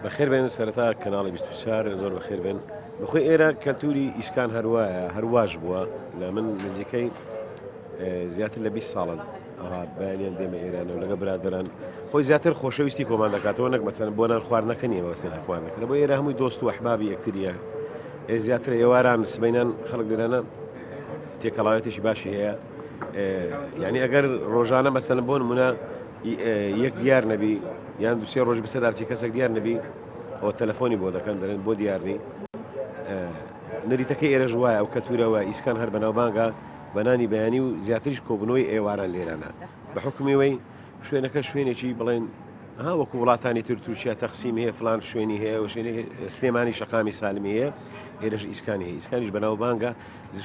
بەخێر بێن سەرەتا کەناڵی 24 زۆر بەخێر بێن بەخۆی ئێرە کەلتوری ئیسکان هەروایە هەرواش بووە لە من نزیکەی زیاتر لە 20 ساڵن ئەها بەیانیان دێمە ئێرانە و لەگە برادران خۆی زیاتر خۆشەویستی کۆمان دەکاتەوە نەک مەسەن بۆ نان خواردنەکە نییە بەسێن خواردنەکە بۆ ئێرە هەمووی دۆست و ئەحبابی یەکتریە زیاتر ئێواران سبینان خەڵک لێرانە تێکەڵاوێتێکی باشی هەیە یعنی ئەگەر ڕۆژانە مەسەن بۆ نمونە یەک دیار نەبی یان دوسێ ڕۆژ بەسەر دابچی کەسێک دیار نەبی ئەوە تەلەفۆنی بۆ دەکەن دەرێن بۆ دیارنی نەریتەکەی ئێرەش وایە ئەو کەلتورەوە ئیسکان هەر بەناوبانگە بەنانی بەیانی و زیاتریش کۆبوونەوەی ئێواران لێرانە بە حکومیەوەی شوێنەکە شوێنێکی بڵێن ها وەکو وڵاتانی تر تورکیا تەقسیم هەیە فلان شوێنی هەیە و شوێنی سلێمانی شەقامی سالمی هەیە ئێرەش ئیسکانی هەیە ئیسکانیش بەناوبانگە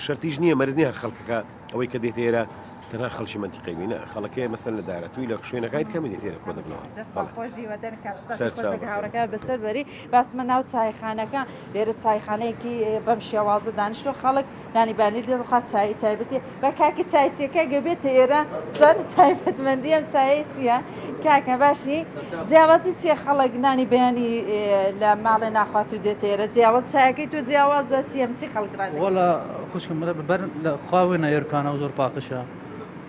شەرتیش نییە مەرج نییە هەر خەڵکەکە ئەوەی کە دێتە ئێرە تەنها خەڵکی مەنتیقەی بی نا خەڵکەکەی مەسەن لە دارەتووی لە شوێنەکانی کەمی دێتە ئێرە کۆ دەبنەوە دەستان خۆش بی وەدەن کاک سەر چاو هاوڕەکە بەسەر بەری باسمە ناو چایخانەکە لێرە چایخانەیەکی بەم شێوازە دانیشتوە خەڵک نانی بانی لێ ڕوخات چای تایبەتی بە کاکە چایچیەکە گە بێتە ئێرە بزانە تایبەتمەندی ئەم چایەی چییە کاکە باشی جیاوازی چییە خەڵک نانی بەیانی لە ماڵێ ناخوات و دێتە ئێرە جیاواز چایەکەی تۆ جیاوازە چییە چی خەڵک ڕادەکەن وەڵا خوشکم بەر لە خواوێنە ئێرکانە و زۆر پاقشە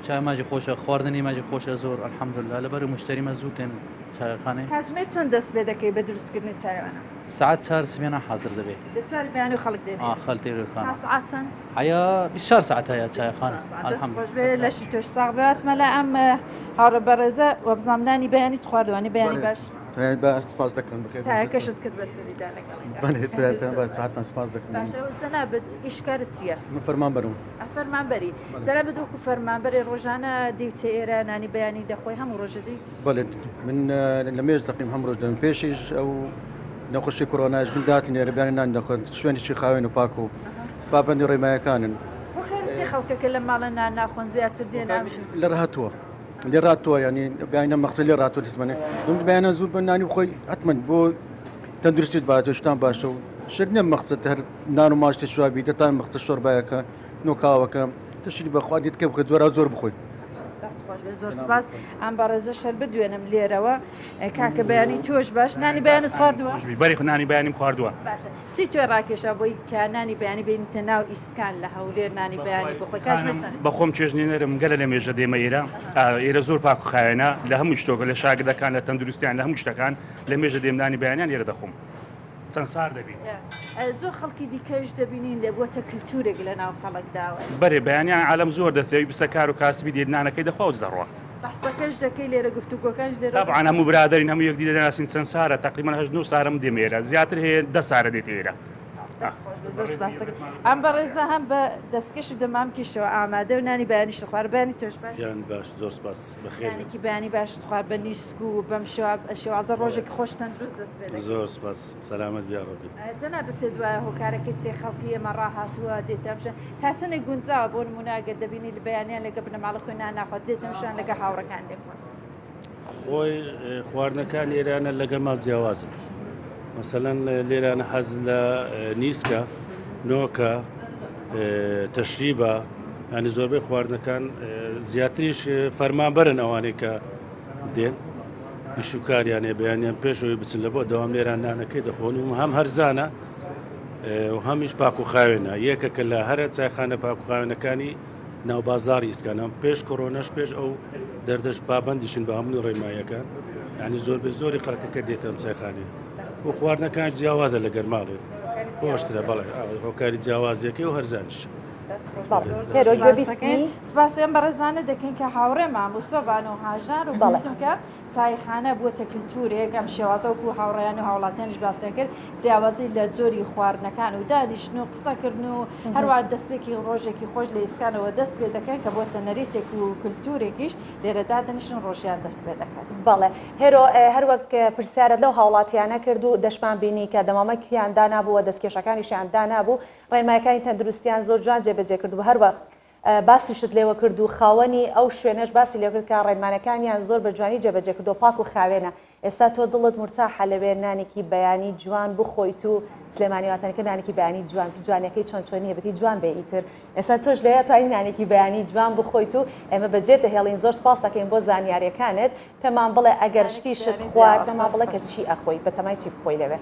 چای ماجی خۆشە خواردنی ماجی خۆشە زۆر الحمدلله لەبەر مشتری مە زوو تێن چایخانەی کاتژمێر چەند دەست پێ دەکەی بە دروستکردنی چایوانە سەعات چار سبێنە حازر دەبێ. لە چاری بەیانی خەڵک دێنێ. ئا خەڵک دێنێ تا سەعات چەند؟ حەیا 24 سەعات هەیە چایخانە. دەست خۆش بێ لەشی تۆش ساغ بێ باسمە لە ئەم هاوڕێ بەڕێزە وەبزانم نانی بەیانیت خواردووە نی بەیانی باش؟ بەیانی باش سپاس دەکەم بەخێر بێن. چایەکەشت کرد بە سەریدا لەگەڵیدا. بەڵێ بەیانتان باش سەعاتتان سپاس دەکەم. باشە جەنابت ئیش کارت چییە؟ من فەرمانبەرم. فەرمانبەری جەنابت وەکو فەرمانبەرێ ڕۆژانە دێیتە ئێرە نانی بەیانی دەخۆی هەموو ڕۆژێ دێی؟ بەڵێ من لە مێژ دەقیم هەم ڕۆژ دەم پێشیش ئەو نەخۆشی کۆرۆناش من داتی نێرە بیانی نان دەخۆن شوێنێکی خاوێن و پاک و پابەندی ڕێمایەکانن خەڵکەکە لە ماڵە نان ناخۆن زیاتر دێن لە ڕهاتووە لێ ڕاتووە ینی بیانە مەخسە لێ ڕاتوە دەستمانێ بیانە زوو بە نانی خۆی حتمما بۆ تەندروستیت باشە شتان باشە و شت نییە مەخسەت هەر نان و ماشتی شوابی دەتان مەخسە شۆربایەکە نۆکاوەکە تشتی بەخوا دیت کە بخۆی زۆرا زۆر بخۆی. دەست خۆش بێت زۆر سپاس ئەم بەڕێزە شەر بدوێنم لێرەوە کاکە بەیانی تۆش باش نانی بەیانت خواردووە بەری خو نانی بەیانیم خواردووە باشە چی توێ ڕاکێشا بۆی کە نانی بەیانی بینیتە ناو ئیسکان لە هەولێر نانی بەیانی بخۆی کاژمێر چەندە؟ بە خۆم چێژنێنەرم گەلە لە مێژە دێمە ئێرە ئێرە زۆر پاک و خاوێنە لە هەموو شتۆکە لە شاگردەکان لە تەندروستیان لە هەموو شتەکان لە مێژە دێم نانی بەیانیان لێرە دەخۆم چەند سار دەبین. زۆر خەڵکی دیکەش دەبینین بووەتە کلتورێک لە ناو خەڵکدا. بەرێ بەیانیان عالەم زۆر دەسێ بسە کار و کاسبی دێت نانەکەی دەخوا و دەڕوا. بەحسەکەش دەکەی لێرە گفتوگۆکانش لێرە. تەبعەن هەموو برادەرین هەموو یەکدی دەناسین چەند سارە تەقریبەن هەشت نۆ سارە من دێمە ئێرە زیاتر هەیە دە سارە دێتە ئێرە. زۆر سپاس دەکەم. ئەم بەڕێزە هەم بە دەستکەش و دەمامکیشەوە ئامادە و نانی بەیانیشت خوارد بەیانی تۆش باش. گیان باش زۆر سپاس بەخێر بێن. نانێکی بەیانی باشت خوارد بە نیسک و بەم شێوازە ڕۆژێکی خۆش تەندروست دەست پێ دەکەین. زۆر سپاس سەلامەت بی یاڕەبی. جەنابت پێت وایە هۆکارەکەی چیە خەڵکی ئێمە ڕاهاتووە دێتە ئەم شوێنە تا چەندێک گونجاوە بۆ نموونە ئەگەر دەبینی لە بەیانیان لەگە بنەماڵە خۆی نان ناخوات دێتە ئەم شوێنە لەگە هاوڕێکان دەخۆن. خۆی خواردنەکان ئێرانە لەگەل ماڵ جیاوازن مەسەلەن لێرانە حەز لە نیسکە نۆکە تەشریبە ینی زۆربەی خواردنەکان زیاتریش فەرمانبەرن ئەوانەی کە دێن ئیش و کاریان هەیە بەیانیان پێشەوەی بچن لە بۆ دەوام لێران نانەکەی دەخۆن و هەم هەرزانە و هەمیش پاک و خاوێنە یەکەکە لە هەرە چایخانە پاک و خاوێنەکانی ناو بازاری ئیسکانە پێش کۆرۆنەش پێش ئەو دەردەش پابندیشن بە هەموو ڕێمایەکان یعنی زۆر بە زۆری خەڵکەکە دێتە ئەم چایخانەیە و خواردنەکان جیاوازە لە گەرماڵێ خۆشترە بەڵێ هۆکاری جیاوازیەکەی و هەرزانیش. سپاسی ئەم بەڕێزانە دەکەین کە هاوڕێمان بوو سۆڤان و هاژار و گوتم کە. چایخانە بووەتە کلتورێک ئەم شێوازە وەکو هاوڕێیان و هاوڵاتیانیش باسیان کرد جیاوازی لە جۆری خواردنەکان و دانیشتن و قسەکردن و هەروە دەستپێکی ڕۆژێکی خۆش لە ئیسکانەوە دەست پێ دەکەن کە بۆتە نەریتێک و کلتورێکیش لێرە دادەنیشن و ڕۆژیان دەست پێ دەکەن. بەڵێ هێرۆ هەروەک پرسیارت لەو هاوڵاتیانە کرد و دەشمان بینی کە دەمامکیان دانابوو و دەستکێشەکانیشیان دانابوو ڕێنمایەکانی تەندروستیان زۆر جوان جێبەجێ کردبوو هەروەک باسیشت لێوە کرد و خاوەنی ئەو شوێنەش باسی لێ کرد کە ڕێنمانەکانیان زۆر بە جوانی جێبەجێ کردو پاک و خاوێنە ئێستا تۆ دڵت مورتاحە لەوێ نانێکی بەیانی جوان بخۆیت و سلێمانی واتەنەکە نانێکی بەیانی جوان جوانەکەی چۆن چۆنیە بەتی جوان بێ ئیتر ئێستا تۆش لەوێ توانی نانێکی بەیانی جوان بخۆیت و ئێمە بەجێت دەهێڵین زۆر سپاس دەکەین بۆ زانیاریەکانت پێمان بڵێ ئەگەر شتیشت خوارد پێمان بڵێ کە چی ئەخۆی بەتەمای چی بخۆی لەوێ.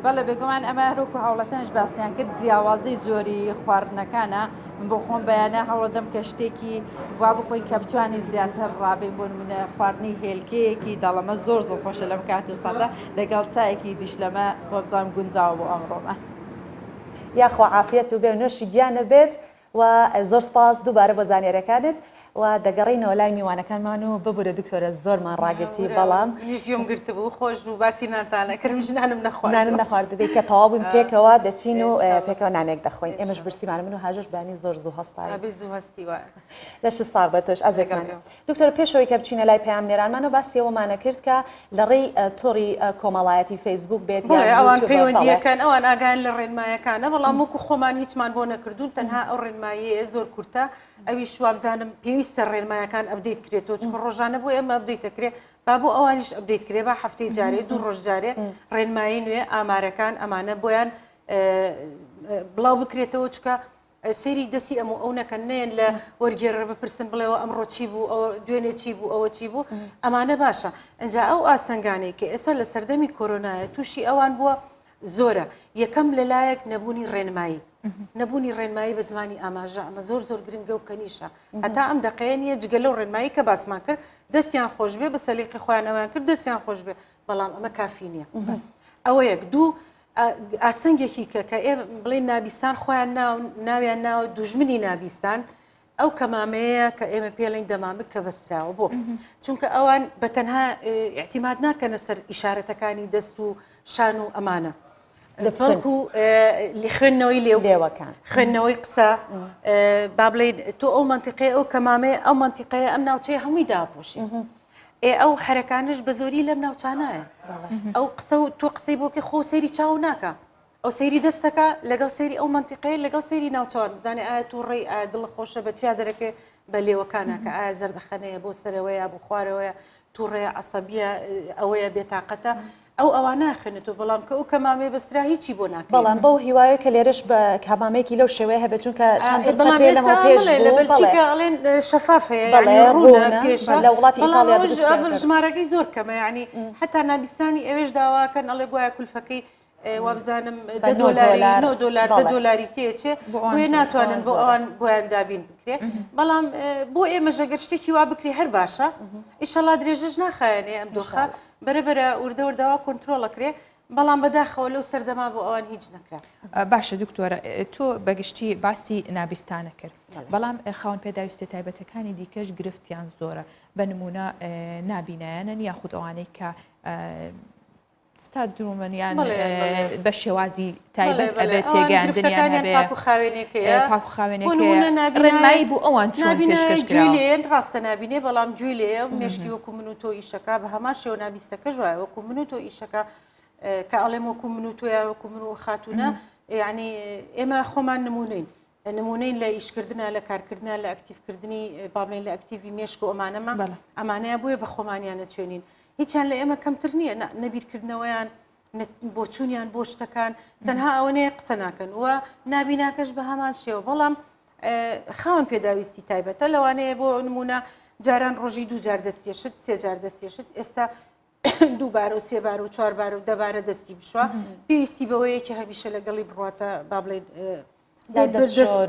بەڵێ بێگومان ئەمە هەروەکو هاوڵاتیانیش باسیان کرد جیاوازی جۆری خواردنەکانە من بۆ خۆم بەیانە هەوڵدەم کە شتێکی وا بخۆین کە بتوانین زیاتر ڕابین بۆ نمونە خواردنی هێلکەیەکی دەڵەمە زۆر زۆر خۆشە لەم کات و ساتە لەگەڵ چایەکی دیشلەمە وەبزانم گونجاوە بۆ ئەمڕۆمان. یاخوا عافیەت و بێ نۆشی گیانە بێت و زۆر سپاس دووبارە بۆ زانیاریەکانت و دەگەڕێینەوە لای میوانەکانمان و ببورە دکتۆرە زۆرمان ڕاگرتی بەڵام منیش گوێم گرتبوو خۆش بوو باسی نانتان ئەکرد منیش نانم نەخوارد نانم نەخوارد دەی کە تەواو بووین پێکەوە دەچین و پێکەوە نانێک دەخۆین ئێمەش برسیمانە من و هاژەش بەیانی زۆر زوو هەستاین ئەبێ زوو هەستی وایە لەشت ساغ بێت تۆش ئەزێکمان دکتۆر پێشەوەی کە بچینە لای پەیامنێرانمانەوە باسی ئەوەمانە کرد کە لە ڕێی تۆڕی کۆمەڵایەتی فەیسبوک بێت یان بەڵێ ئەوان یوتیوب بەڵێ. پەیوەندییەکەن ئەوان ئاگایان لە ڕێنمایەکانە بەڵام وەکو خۆمان هیچمان بۆ نەکردوون تەنها ئەو ڕێنماییەیە زۆر کورتە ئەویش وابزانم پێویستە ڕێنمایەکان update کرێتەوە چونکە ڕۆژانە بۆ ئێمە update ئەکرێ با بۆ ئەوانیش update کرێ با هەفتەی جارێ دوو ڕۆژ جارێ ڕێنمایی نوێ ئامارەکان ئەمانە بۆیان بڵاو بکرێتەوە چونکە سەیری دەستی ئەم و ئەو نەکەن نەیەن لە وەرگێڕە بپرسن بڵێەوە ئەمڕۆ چی بوو ئەوە دوێنێ چی بوو ئەوە چی بوو ئەمانە باشە ئەجا ئەو ئاسنگانەی کە ئێستا لە سەردەمی کۆرۆنایە تووشی ئەوان بووە زۆرە یەکەم لەلایەک نەبوونی ڕێنمایی نەبوونی ڕێنمایی بە زمانی ئاماژە ئەمە زۆر زۆر گرنگە و کەنیشە هەتا ئەم دقەیە نییە جگە لەو ڕێنمایی کە باسمان کرد دەستیان خۆشبێ بە سەلیقی خۆیان ئەویان کرد دەستیان خۆشبێ بەڵام ئەمە کافی نییە ئەوە یەک دوو ئاسنگێکی کە کە ئێ بڵێن نابیستان خۆیان ناویان ناوە دوژمنی نابیستان ئەو کەمامەیە کە ئێمە پێڵین دەمامک کە بەستراوە بۆ چونکە ئەوان بە تەنها اعتیماد ناکەنە سەر ئیشارەتەکانی دەست و شان و ئەمانە بەڵکو خوێندنەوەی لێو لێوەکان خوێندنەوەی قسە با بڵێن تۆ ئەو منتیقەیە ئەو کەمامەیە ئەو منتیقەیە ئەم ناوچەیە هەمووی داپۆشی ئێ ئەو حەرەکانەش بە زۆری لەم ناوچانایە ئەو قسە و تۆ قسەی بۆکە خۆ سەیری چاو ناکە ئەو سەیری دەستەکە لەگەڵ سەیری ئەو منتیقەیە لەگەڵ سەیری ناوچوان بزانێ ئایا تووڕەی ئایا دڵ خۆشە بە چیا دەرەکێ بە لێوەکانە کە ئایا زەردەخەنەیە بۆ سەرەوەیە بۆ خوارەوەیە تووڕەیە عەسەبیە ئەوەیە بێتاقەتە ئەو ئەوە ناخوێنێتەوە بەڵام کە ئەو کەمامەی بەسترا هیچی بۆ ناکرێت. بەڵام بەو هیوایەی کە لێرەش بە کامامەیەکی لەو شێوەیە هەبێت چونکە چەند بەڵام فترەیە لەمەو ئێستا پێش بڵێ بوو لە بەڵێ بەلجیکا ئەڵێن شەفاف هەیە بەڵێ یعنی ڕوونە ڕوونە پێشە لە وڵاتی بەڵام ئیتاڵیا ئەوەش دروستیان ئەمە کرد. ژمارەکەی زۆر کەمە یعنی حتا نابیستانی ئەوێش داواکەن ئەڵێ گوایە کولفەکەی وابزانم بە دە نۆ دۆلاری دۆلار نۆ دۆلار دە بەڵێ دۆلاری تێچێ بۆ ئەوان بۆیە زۆرە. ناتوانن ئەوان بۆ زۆرە. ئەوان بۆیان دابین بکرێ بەڵام بۆ ئێمەش ئەگەر شتێکی وا بکرێ هەر باشە ئیشەڵا درێژەش ناخایەنێ ئەم دۆخە ئینشاڵڵا. بەرە بەرە وردە وردە وا کۆنترۆڵ ئەکرێ بەڵام بەداخەوە لەو سەردەما بۆ ئەوان هیچ نەکرا. باشە دکتۆرە تۆ بەگشتی باسی نابیستانە کرد بەڵام خاوەن پێداویستە تایبەتەکانی دیکەش گرفتیان زۆرە بە نمونە نابینایانن یاخود ئەوانەی کە ستادرومن یان بە شێوازی تایبەت ئەبێت تێگەیاندنیان هەبێ پاک و خاوێنێکەیە پاک و خاوێنێکەیە ڕێنمایی بۆ ئەوان چۆن پێشکەش کراوە؟ لێن ڕاستە نابینێ بەڵام گوێی لێیە مێشکی وەکو من و تۆ ئیشەکە بە هەمان شێوە نابیستەکەش وایە وەکو من و تۆ ئیشەکە کە ئەڵێم وەکو من و تۆیا وەکو من و خاتونە یعنی ئێمە خۆمان نمونەین نمونەین لە ئیشکردنا لە کارکردنا لە ئەکتیڤکردنی با بڵێن لە ئەکتیڤی مێشک و ئەمانەمە ئەمانەیە بۆیە بە خۆمانیان نەچێنین هیچیان لە ئێمە کەمتر نییە نەبیرکردنەوەیان بۆچوونیان بۆ شتەکان تەنها ئەوەنەیە قسە ناکەن و نابیناکەش بە هەمان شێوە بەڵام خاوەن پێداویستی تایبەتە لەوانەیە بۆ نمونە جاران ڕۆژی دوو جار دەستێشت سێ جار دەستێشت ئێستا دووبارە و سێبارە و چواربارە و دەبارە دەستی بشوە پێویستی بەوەیەکی هەمیشە لەگەڵی بڕاتە با بڵێن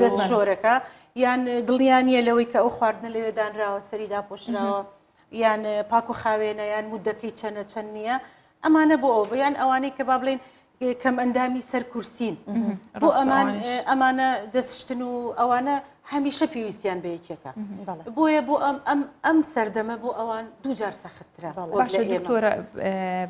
دەست شۆرەکە یان دڵنیا نییە لەوەی کە ئەو خواردنە لەوێ دانراوە سەری داپۆشراوە یان پاک و خاوێنە یان مودەکەی چەنە چەند نییە ئەمانە بۆ ئەو یان ئەوانەی کە با بڵێن کەم ئەندامی سەر کورسین بۆ ئەمان ئەمانە دەستشتن و ئەوانە. هەمیشە پێویستیان بە یەکێکە بۆیە بۆ ئەم ئەم ئەم سەردەمە بۆ ئەوان دووجار سەختترە. باشە دکتۆرە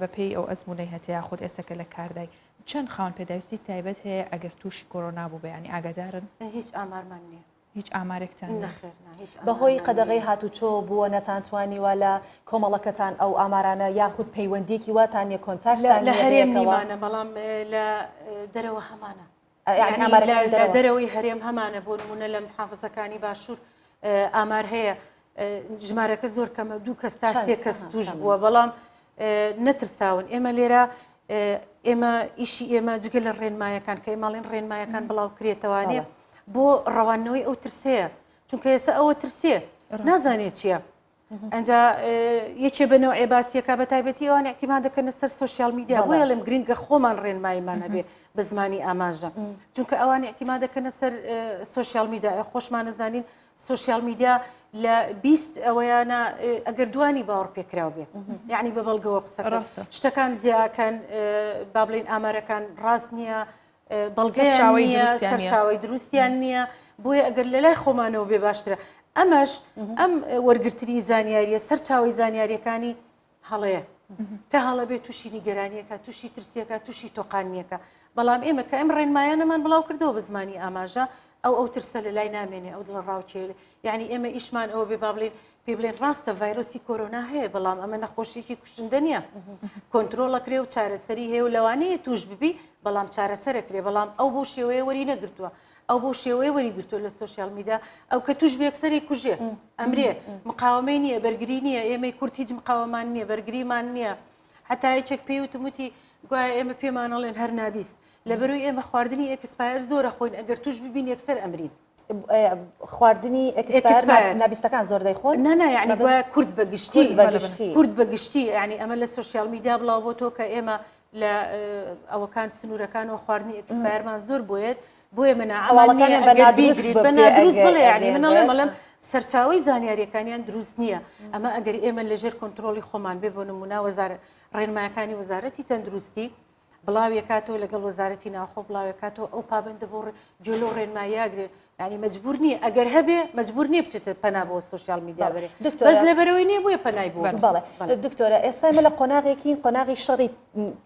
بەپێی ئەو ئەزمونەی هەتە یاخود ئێستا کە لە کاردای چەند خاوەن پێداویستی تایبەت هەیە ئەگەر تووشی کۆرۆنا بوو بێ ینی ئاگادارن؟ هیچ ئامارمان نییە. هیچ ئامارێکتان نییە؟ نەخێر نا هیچ بەهۆی ئامارمان قەدەغەی نییە. هاتوچۆ بووە نەتانتوانیوە لە کۆمەڵەکەتان ئەو ئامارانە یاخود پەیوەندیەکی واتان نیە لە کۆنتاکتان لە نیە هەرێم بەیەکەوە؟ نیمانە بەڵام لە دەرەوە هەمانە. یعنی یعنی ئامارەکانی لە دەرەوە. دەرەوەی هەرێم هەمانە بۆ نمونە لە محافزەکانی باشوور ئامار هەیە ژمارەکە زۆر کەمە دوو کەس تا چەند؟ سێ کەس ئەها، توش کەمە. بووە بەڵام نەترساون ئێمە لێرە ئێمە ئیشی ئێمە جگە لە ڕێنمایەکان کە ئێماڵێن ڕێنمایەکان بڵاو کرێتەوانێ بۆ ڕەواندنەوەی ئەو ترسەیە چونکە ئێستا ئەوە ترسێ نازانێت چییە ئەجا یەکێ بە نەوعێ باسیەکە بە تایبەتی ئەوان اعتیما دەکەنە سەر سۆشیال میدیا بۆ یاڵێم گرنگە خۆمان ڕێنماییمان هەبێ بە زمانی ئاماژە چونکە ئەوان اعتیما دەکەنە سەر سۆشیال میدیا خۆشمانەزانین سۆشیال میدیا لە 20 ئەوەیانە ئەگەر دوانی باوەڕ پێکراو بێ یعنی بە بەڵگەوە قسە ڕاستە شتەکان زیاکەن با بڵین ئامارەکان ڕاست نییە بەڵگەیان نییە، سەرچاوەی دروستیان نییە، بۆیە ئەگەر لە لای خۆمانەوە بێ باشترە. ئەمەش ئەم وەرگرتنی زانیاریە سەرچاوەی زانیاریەکانی هەڵەیە. کە هەڵە بێ تووشی نیگەرانیەکە، تووشی ترسیەکە، تووشی تۆقانیەکە. بەڵام ئێمە کە ئەم ڕێنمایانەمان بڵاو کردەوە بە زمانی ئاماژە، ئەو ئەو ترسە لە لای نامێنێ، ئەو دڵەڕاوکێ. یعنی ئێمە ئیشمان ئەوە بێ با بڵێین پێی بڵێن ڕاستە ڤایرۆسی کۆرۆنا هەیە بەڵام ئەمە نەخۆشیێکی کوشندە نییە کۆنترۆڵەکرێ و چارەسەری هەیە و لەوانەیە توش ببی بەڵام چارەسەرەکرێ بەڵام ئەو بۆ شێوەیە وەری نەگرتووە ئەو بۆ شێوەیە وەری گرتووە لە سۆشیال میدیا ئەو کە توش بێکسەری کوژێ ئەمرێ مقاومەی نییە بەرگری نییە ئێمەی کورد هیچ مقاوەمان نییە بەرگریمان نییە حتا یەکێک پێی وتم وتی گوایە ئێمە پێمانەڵێن هەر نابیست لەبەروی ئێمە خواردنی expire زۆرە خۆین ئەگەر توش ببین یەکسەر ئەمرین خواردنی expire نابیستەکان زۆر دەیخۆن نا نا یعنی گوایە کورد بە گشتی بە گشتی کورد بە گشتی یعنی ئەمە لە سۆشیال میدیا بڵاو بۆ تۆ کە ئێمە لە ئەوەکان سنوورەکانەوە خواردنی expire مان زۆر بۆیەت بۆیە مناعەڵەکانیان بە نادروست بە نادروست بڵێ یعنی من ئەڵێم ئەڵێم سەرچاوەی زانیاریەکانیان دروست نییە ئەمە ئەگەر ئێمە لەژێر کۆنتترۆلی خۆمان بێ بۆ نمونە وەزارە ڕێنمایەکانی وەزارەتی تەندروستی بڵاویەکاتەوە لەگەڵ وەزارەتی ناوخۆ بڵاوێکاتەوە ئەو پابەندە بۆ گوێ لەو ڕێنماییاگرێ یعنی مەجبور نییە ئەگەر هەبێ مەجبور نییە بچێتە پەنا بۆ سۆشیال میدیا بەرێ بەس لەبەرەوەی نییە بۆیە پەنای بۆ بەڵێ دکتۆرە ئێستا ئێمە لە قۆناغێکین قۆناغی شەڕی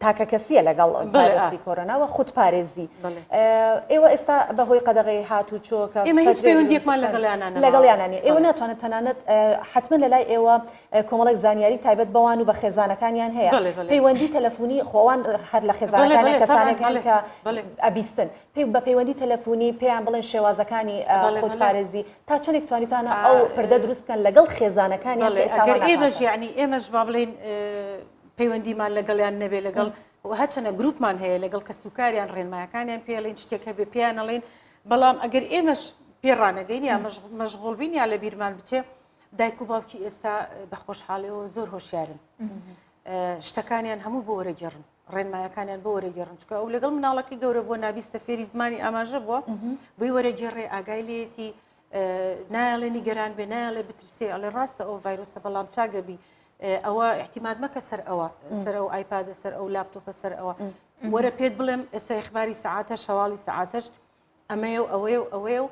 تاکەکەسیە لەگەڵ ڤایرۆسی کۆرۆنا و خودپارێزی ئێوە ئێستا بەهۆی قەدەغەی هاتوچۆ کە ئێمە هیچ پەیوەندیەکمان لەگەڵیانە لەگەڵیانە نییە ئێوە ناتوانن تەنانەت حتمما لەلای ئێوە کۆمەڵێک زانیاری تایبەت بەوان و بە خێزانەکانیان هەیە پەیوەندی تەلەفۆنی خۆوان هەر لە خێزانەکانیان کەسانێک هەن کە ئەبیستن پێ بە پەیوەندی تەلەفۆنی پێیان بڵێن شێوازەکانی خۆپارێزی تا چەندێک توانیتانە ئەو پردە دروست بکەن لەگەڵ خێزانەکانیان کە ئێستا ئەگەر ئێمەش یعنی ئێمەش با بڵێین پەیوەندیمان لەگەڵیان نەبێ لەگەڵ هەچەنە گروپمان هەیە لەگەڵ کەسوکاریان ڕێنمایەکانیان پێڵین شتێک هەبێ پێیان ئەڵێن بەڵام ئەگەر ئێمەش پێ ڕانەگەین یا مەشغوڵ بین یا لە بیرمان بچێ دایک و باوکی ئێستا بە خۆشحاڵیەوە زۆر هۆشیارن شتەکانیان هەموو بۆ وەرەگێڕن ڕێنمایەکانیان بۆ وەرەگێڕن چکە ئەو لەگەڵ مناڵەکەی گەورە بووە نابیستە فێری زمانی ئاماژە بووە بۆی وەرەگێڕێ ئاگای لێتی نایەڵێ نیگەران بێ نایەڵێ بترسێ ئەڵێ ڕاستە ئەو ڤایرۆسە بەڵام چاگەبی ئەوە احتیماد مەکە سەر ئەوە سەر ئەو ئایپادە سەر ئەو لاپتۆپە سەر ئەوە وەرە پێت بڵێم ئێستا ئیخباری سەعاتەش هەواڵی سەعاتەش ئەمەیە و ئەوەیە و ئەوەیە و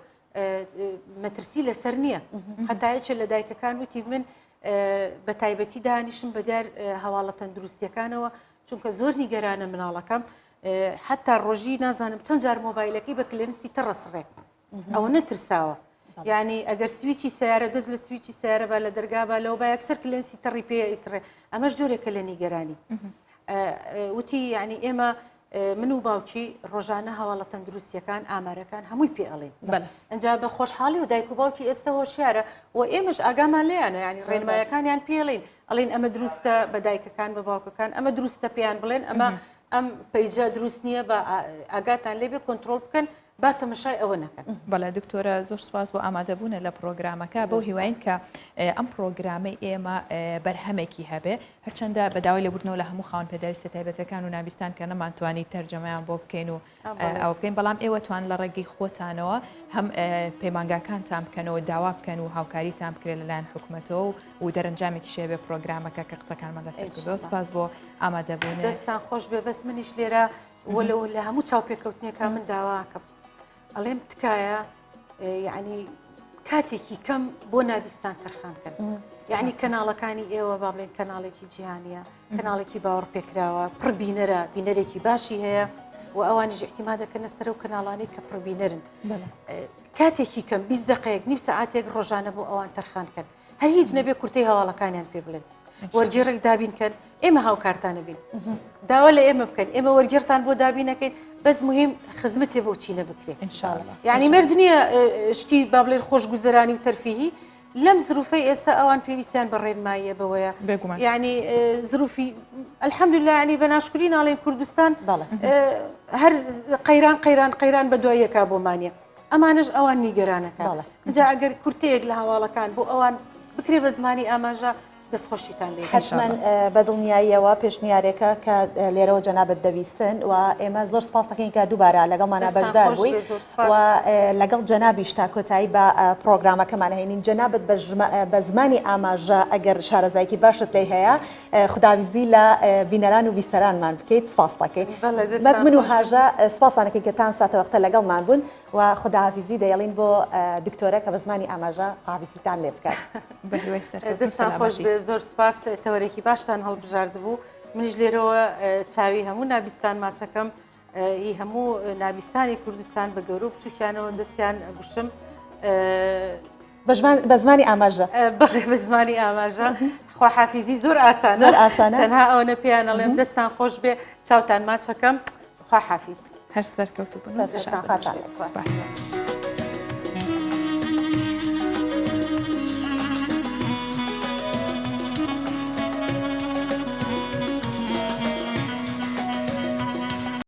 مەترسی لەسەر نییە هەتا یەکێ لە دایکەکان وتی من بە تایبەتی دانیشم بە دیار هەواڵە تەندروستیەکانەوە چونکە زۆر نیگەرانە مناڵەکەم حتا ڕۆژی نازانم چەند جار مۆبایلەکەی بە کلێنسی تەڕەسڕێ ئەوە نەترساوە یعنی ئەگەر سویچی سیارە دەست لە سویچی سیارە با لە دەرگا با لەوە با یەکسەر کلێنسی تەڕی پێ ئیسڕێ ئەمەش جۆرێکە لە نیگەرانی وتی یعنی ئێمە من و باوکی ڕۆژانە هەواڵە تەندروستیەکان ئامارەکان هەمووی پێ ئەڵێن ئەجا بە خۆشحاڵی و دایک و باوکی ئێستا هۆشیارە و ئێمەش ئاگامان لێیانە ینی ڕێنمایەکانیان پێڵین ئەڵین ئەمە دروستە بە دایکەکان بە باوکەکان ئەمە دروستە پێیان بڵێن ئەمە ئەم پەیجە دروست نییە بە ئاگاتان لێبێ کۆنتترۆل بکەن با تەمەشای ئەوە نەکەن. بەڵێ دکتۆرە زۆر سوپاس بۆ ئامادەبوونە لە پڕۆگرامەکە بەو هیواین کە ئەم پڕۆگرامەی ئێمە بەرهەمێکی هەبێ هەرچەندە بە داوای لێبوردنەوە لە هەموو خاوەن پێداویستە تایبەتەکان و نابیستان کە نەمانتوانی تەرجەمەیان بۆ بکەین و ئەوە بکەین بەڵام ئێوە توان لە ڕێگەی خۆتانەوە هەم پەیمانگاکانتان بکەنەوە داوا بکەن و هاوکاریتان بکرێت لەلایەن حکومەتەوە و دەرەنجامێکی شێبێ پرۆگرامەکە کە قسەکانمان لەسەر کردەوە سپاس بۆ ئامادەبوون دەستان خۆش بێ بەس منیش لێرە وەلو لە هەموو چاوپێکەوتنێکا من داواکەم ئەڵێم تکایە یعنی. کاتێکی کەم بۆ نابیستان تەرخان کەن یعنی کەناڵەکانی ئێوە با بڵێن کەناڵێکی جیهانیە کەناڵێکی باوەڕ پێکراوە پڕ بینەرە بینەرێکی باشی هەیە و ئەوانیش احتیما دەکەنە سەر و کەناڵانەی کە پڕبینەرن کاتێکی کەم 20 دقەیەک نیو سەعاتێک ڕۆژانە بۆ ئەوان تەرخان کەن هەر هیچ نەبێ کورتەی هەواڵەکانیان پێ بڵێن وەرگێڕێک دابین کەن ئێمە هاوکارتانە بین داوا لە ئێمە بکەن ئێمە وەرگێڕتان بۆ دابینەکەین بەس مهم خزمەتێ بۆ چینە بکرێت یعنی مەرج نییە شتی با بڵێن خۆشگوزەرانی و تەرفیهی لەم زروفەی ئێستا ئەوان پێویستیان بە ڕێنماییە بەوەیە بێگومان یعنی زروفی الحمدلله یعنی بە ناشکری ناڵێن کوردستان هەر قەیران قەیران قەیران بە دوای یەکا بۆمانە ئەمانەش ئەوان نیگەرانەکە جا ئەگەر کورتەیەک لە هەواڵەکان بۆ ئەوان بکرێ بە زمانی ئاماژە دەستخۆشیتان لێ حەتمەن بە دڵنیاییەوە پێشنیارێکە کە لێرەوە جەنابت دەبیستن و ئێمە زۆر سپاس دەکەین کە دووبارە لەگەڵمانە بەشدار بووی و لەگەڵ جەنابیش تا کۆتایی بە پرۆگرامەکەمان هێنین جەنابت بە زمانی ئاماژە ئەگەر شارەزایکی باشت لی هەیە خوداویزی لە بینەران و بیسەرانمان بکەیت سپاس دەکەین من و هاژە سپاسانەکەین کە تام ساتەوەختە لەگەڵمان بوون و خوداحافیزی دەیەڵین بۆ دکتۆرە کە بە زمانی ئاماژە خواحافیزیتان لێ بکات. بە هیوای سەرکەوتن و دەستان خۆش سەلامەتی. بێ زۆر سپاس تەوەرێکی باشتان هەڵبژاردبوو منیش لێرەوە چاوی هەموو نابیستان ماچەکەم ئی هەموو نابیستانی کوردستان بە گەورە و بچووکیانەوە دەستیان گوشم بە زمانی ئاماژە بەڵێ بە زمانی ئاماژە خواحافیزی زۆر ئاسانە زۆر ئاسانە تەنها ئەوەنە پێیان ئەڵێم دەستان خۆش بێ چاوتان ماچەکەم خواحافیز هەر سەرکەوتوو بن. سەرکەوتوو. سپاس.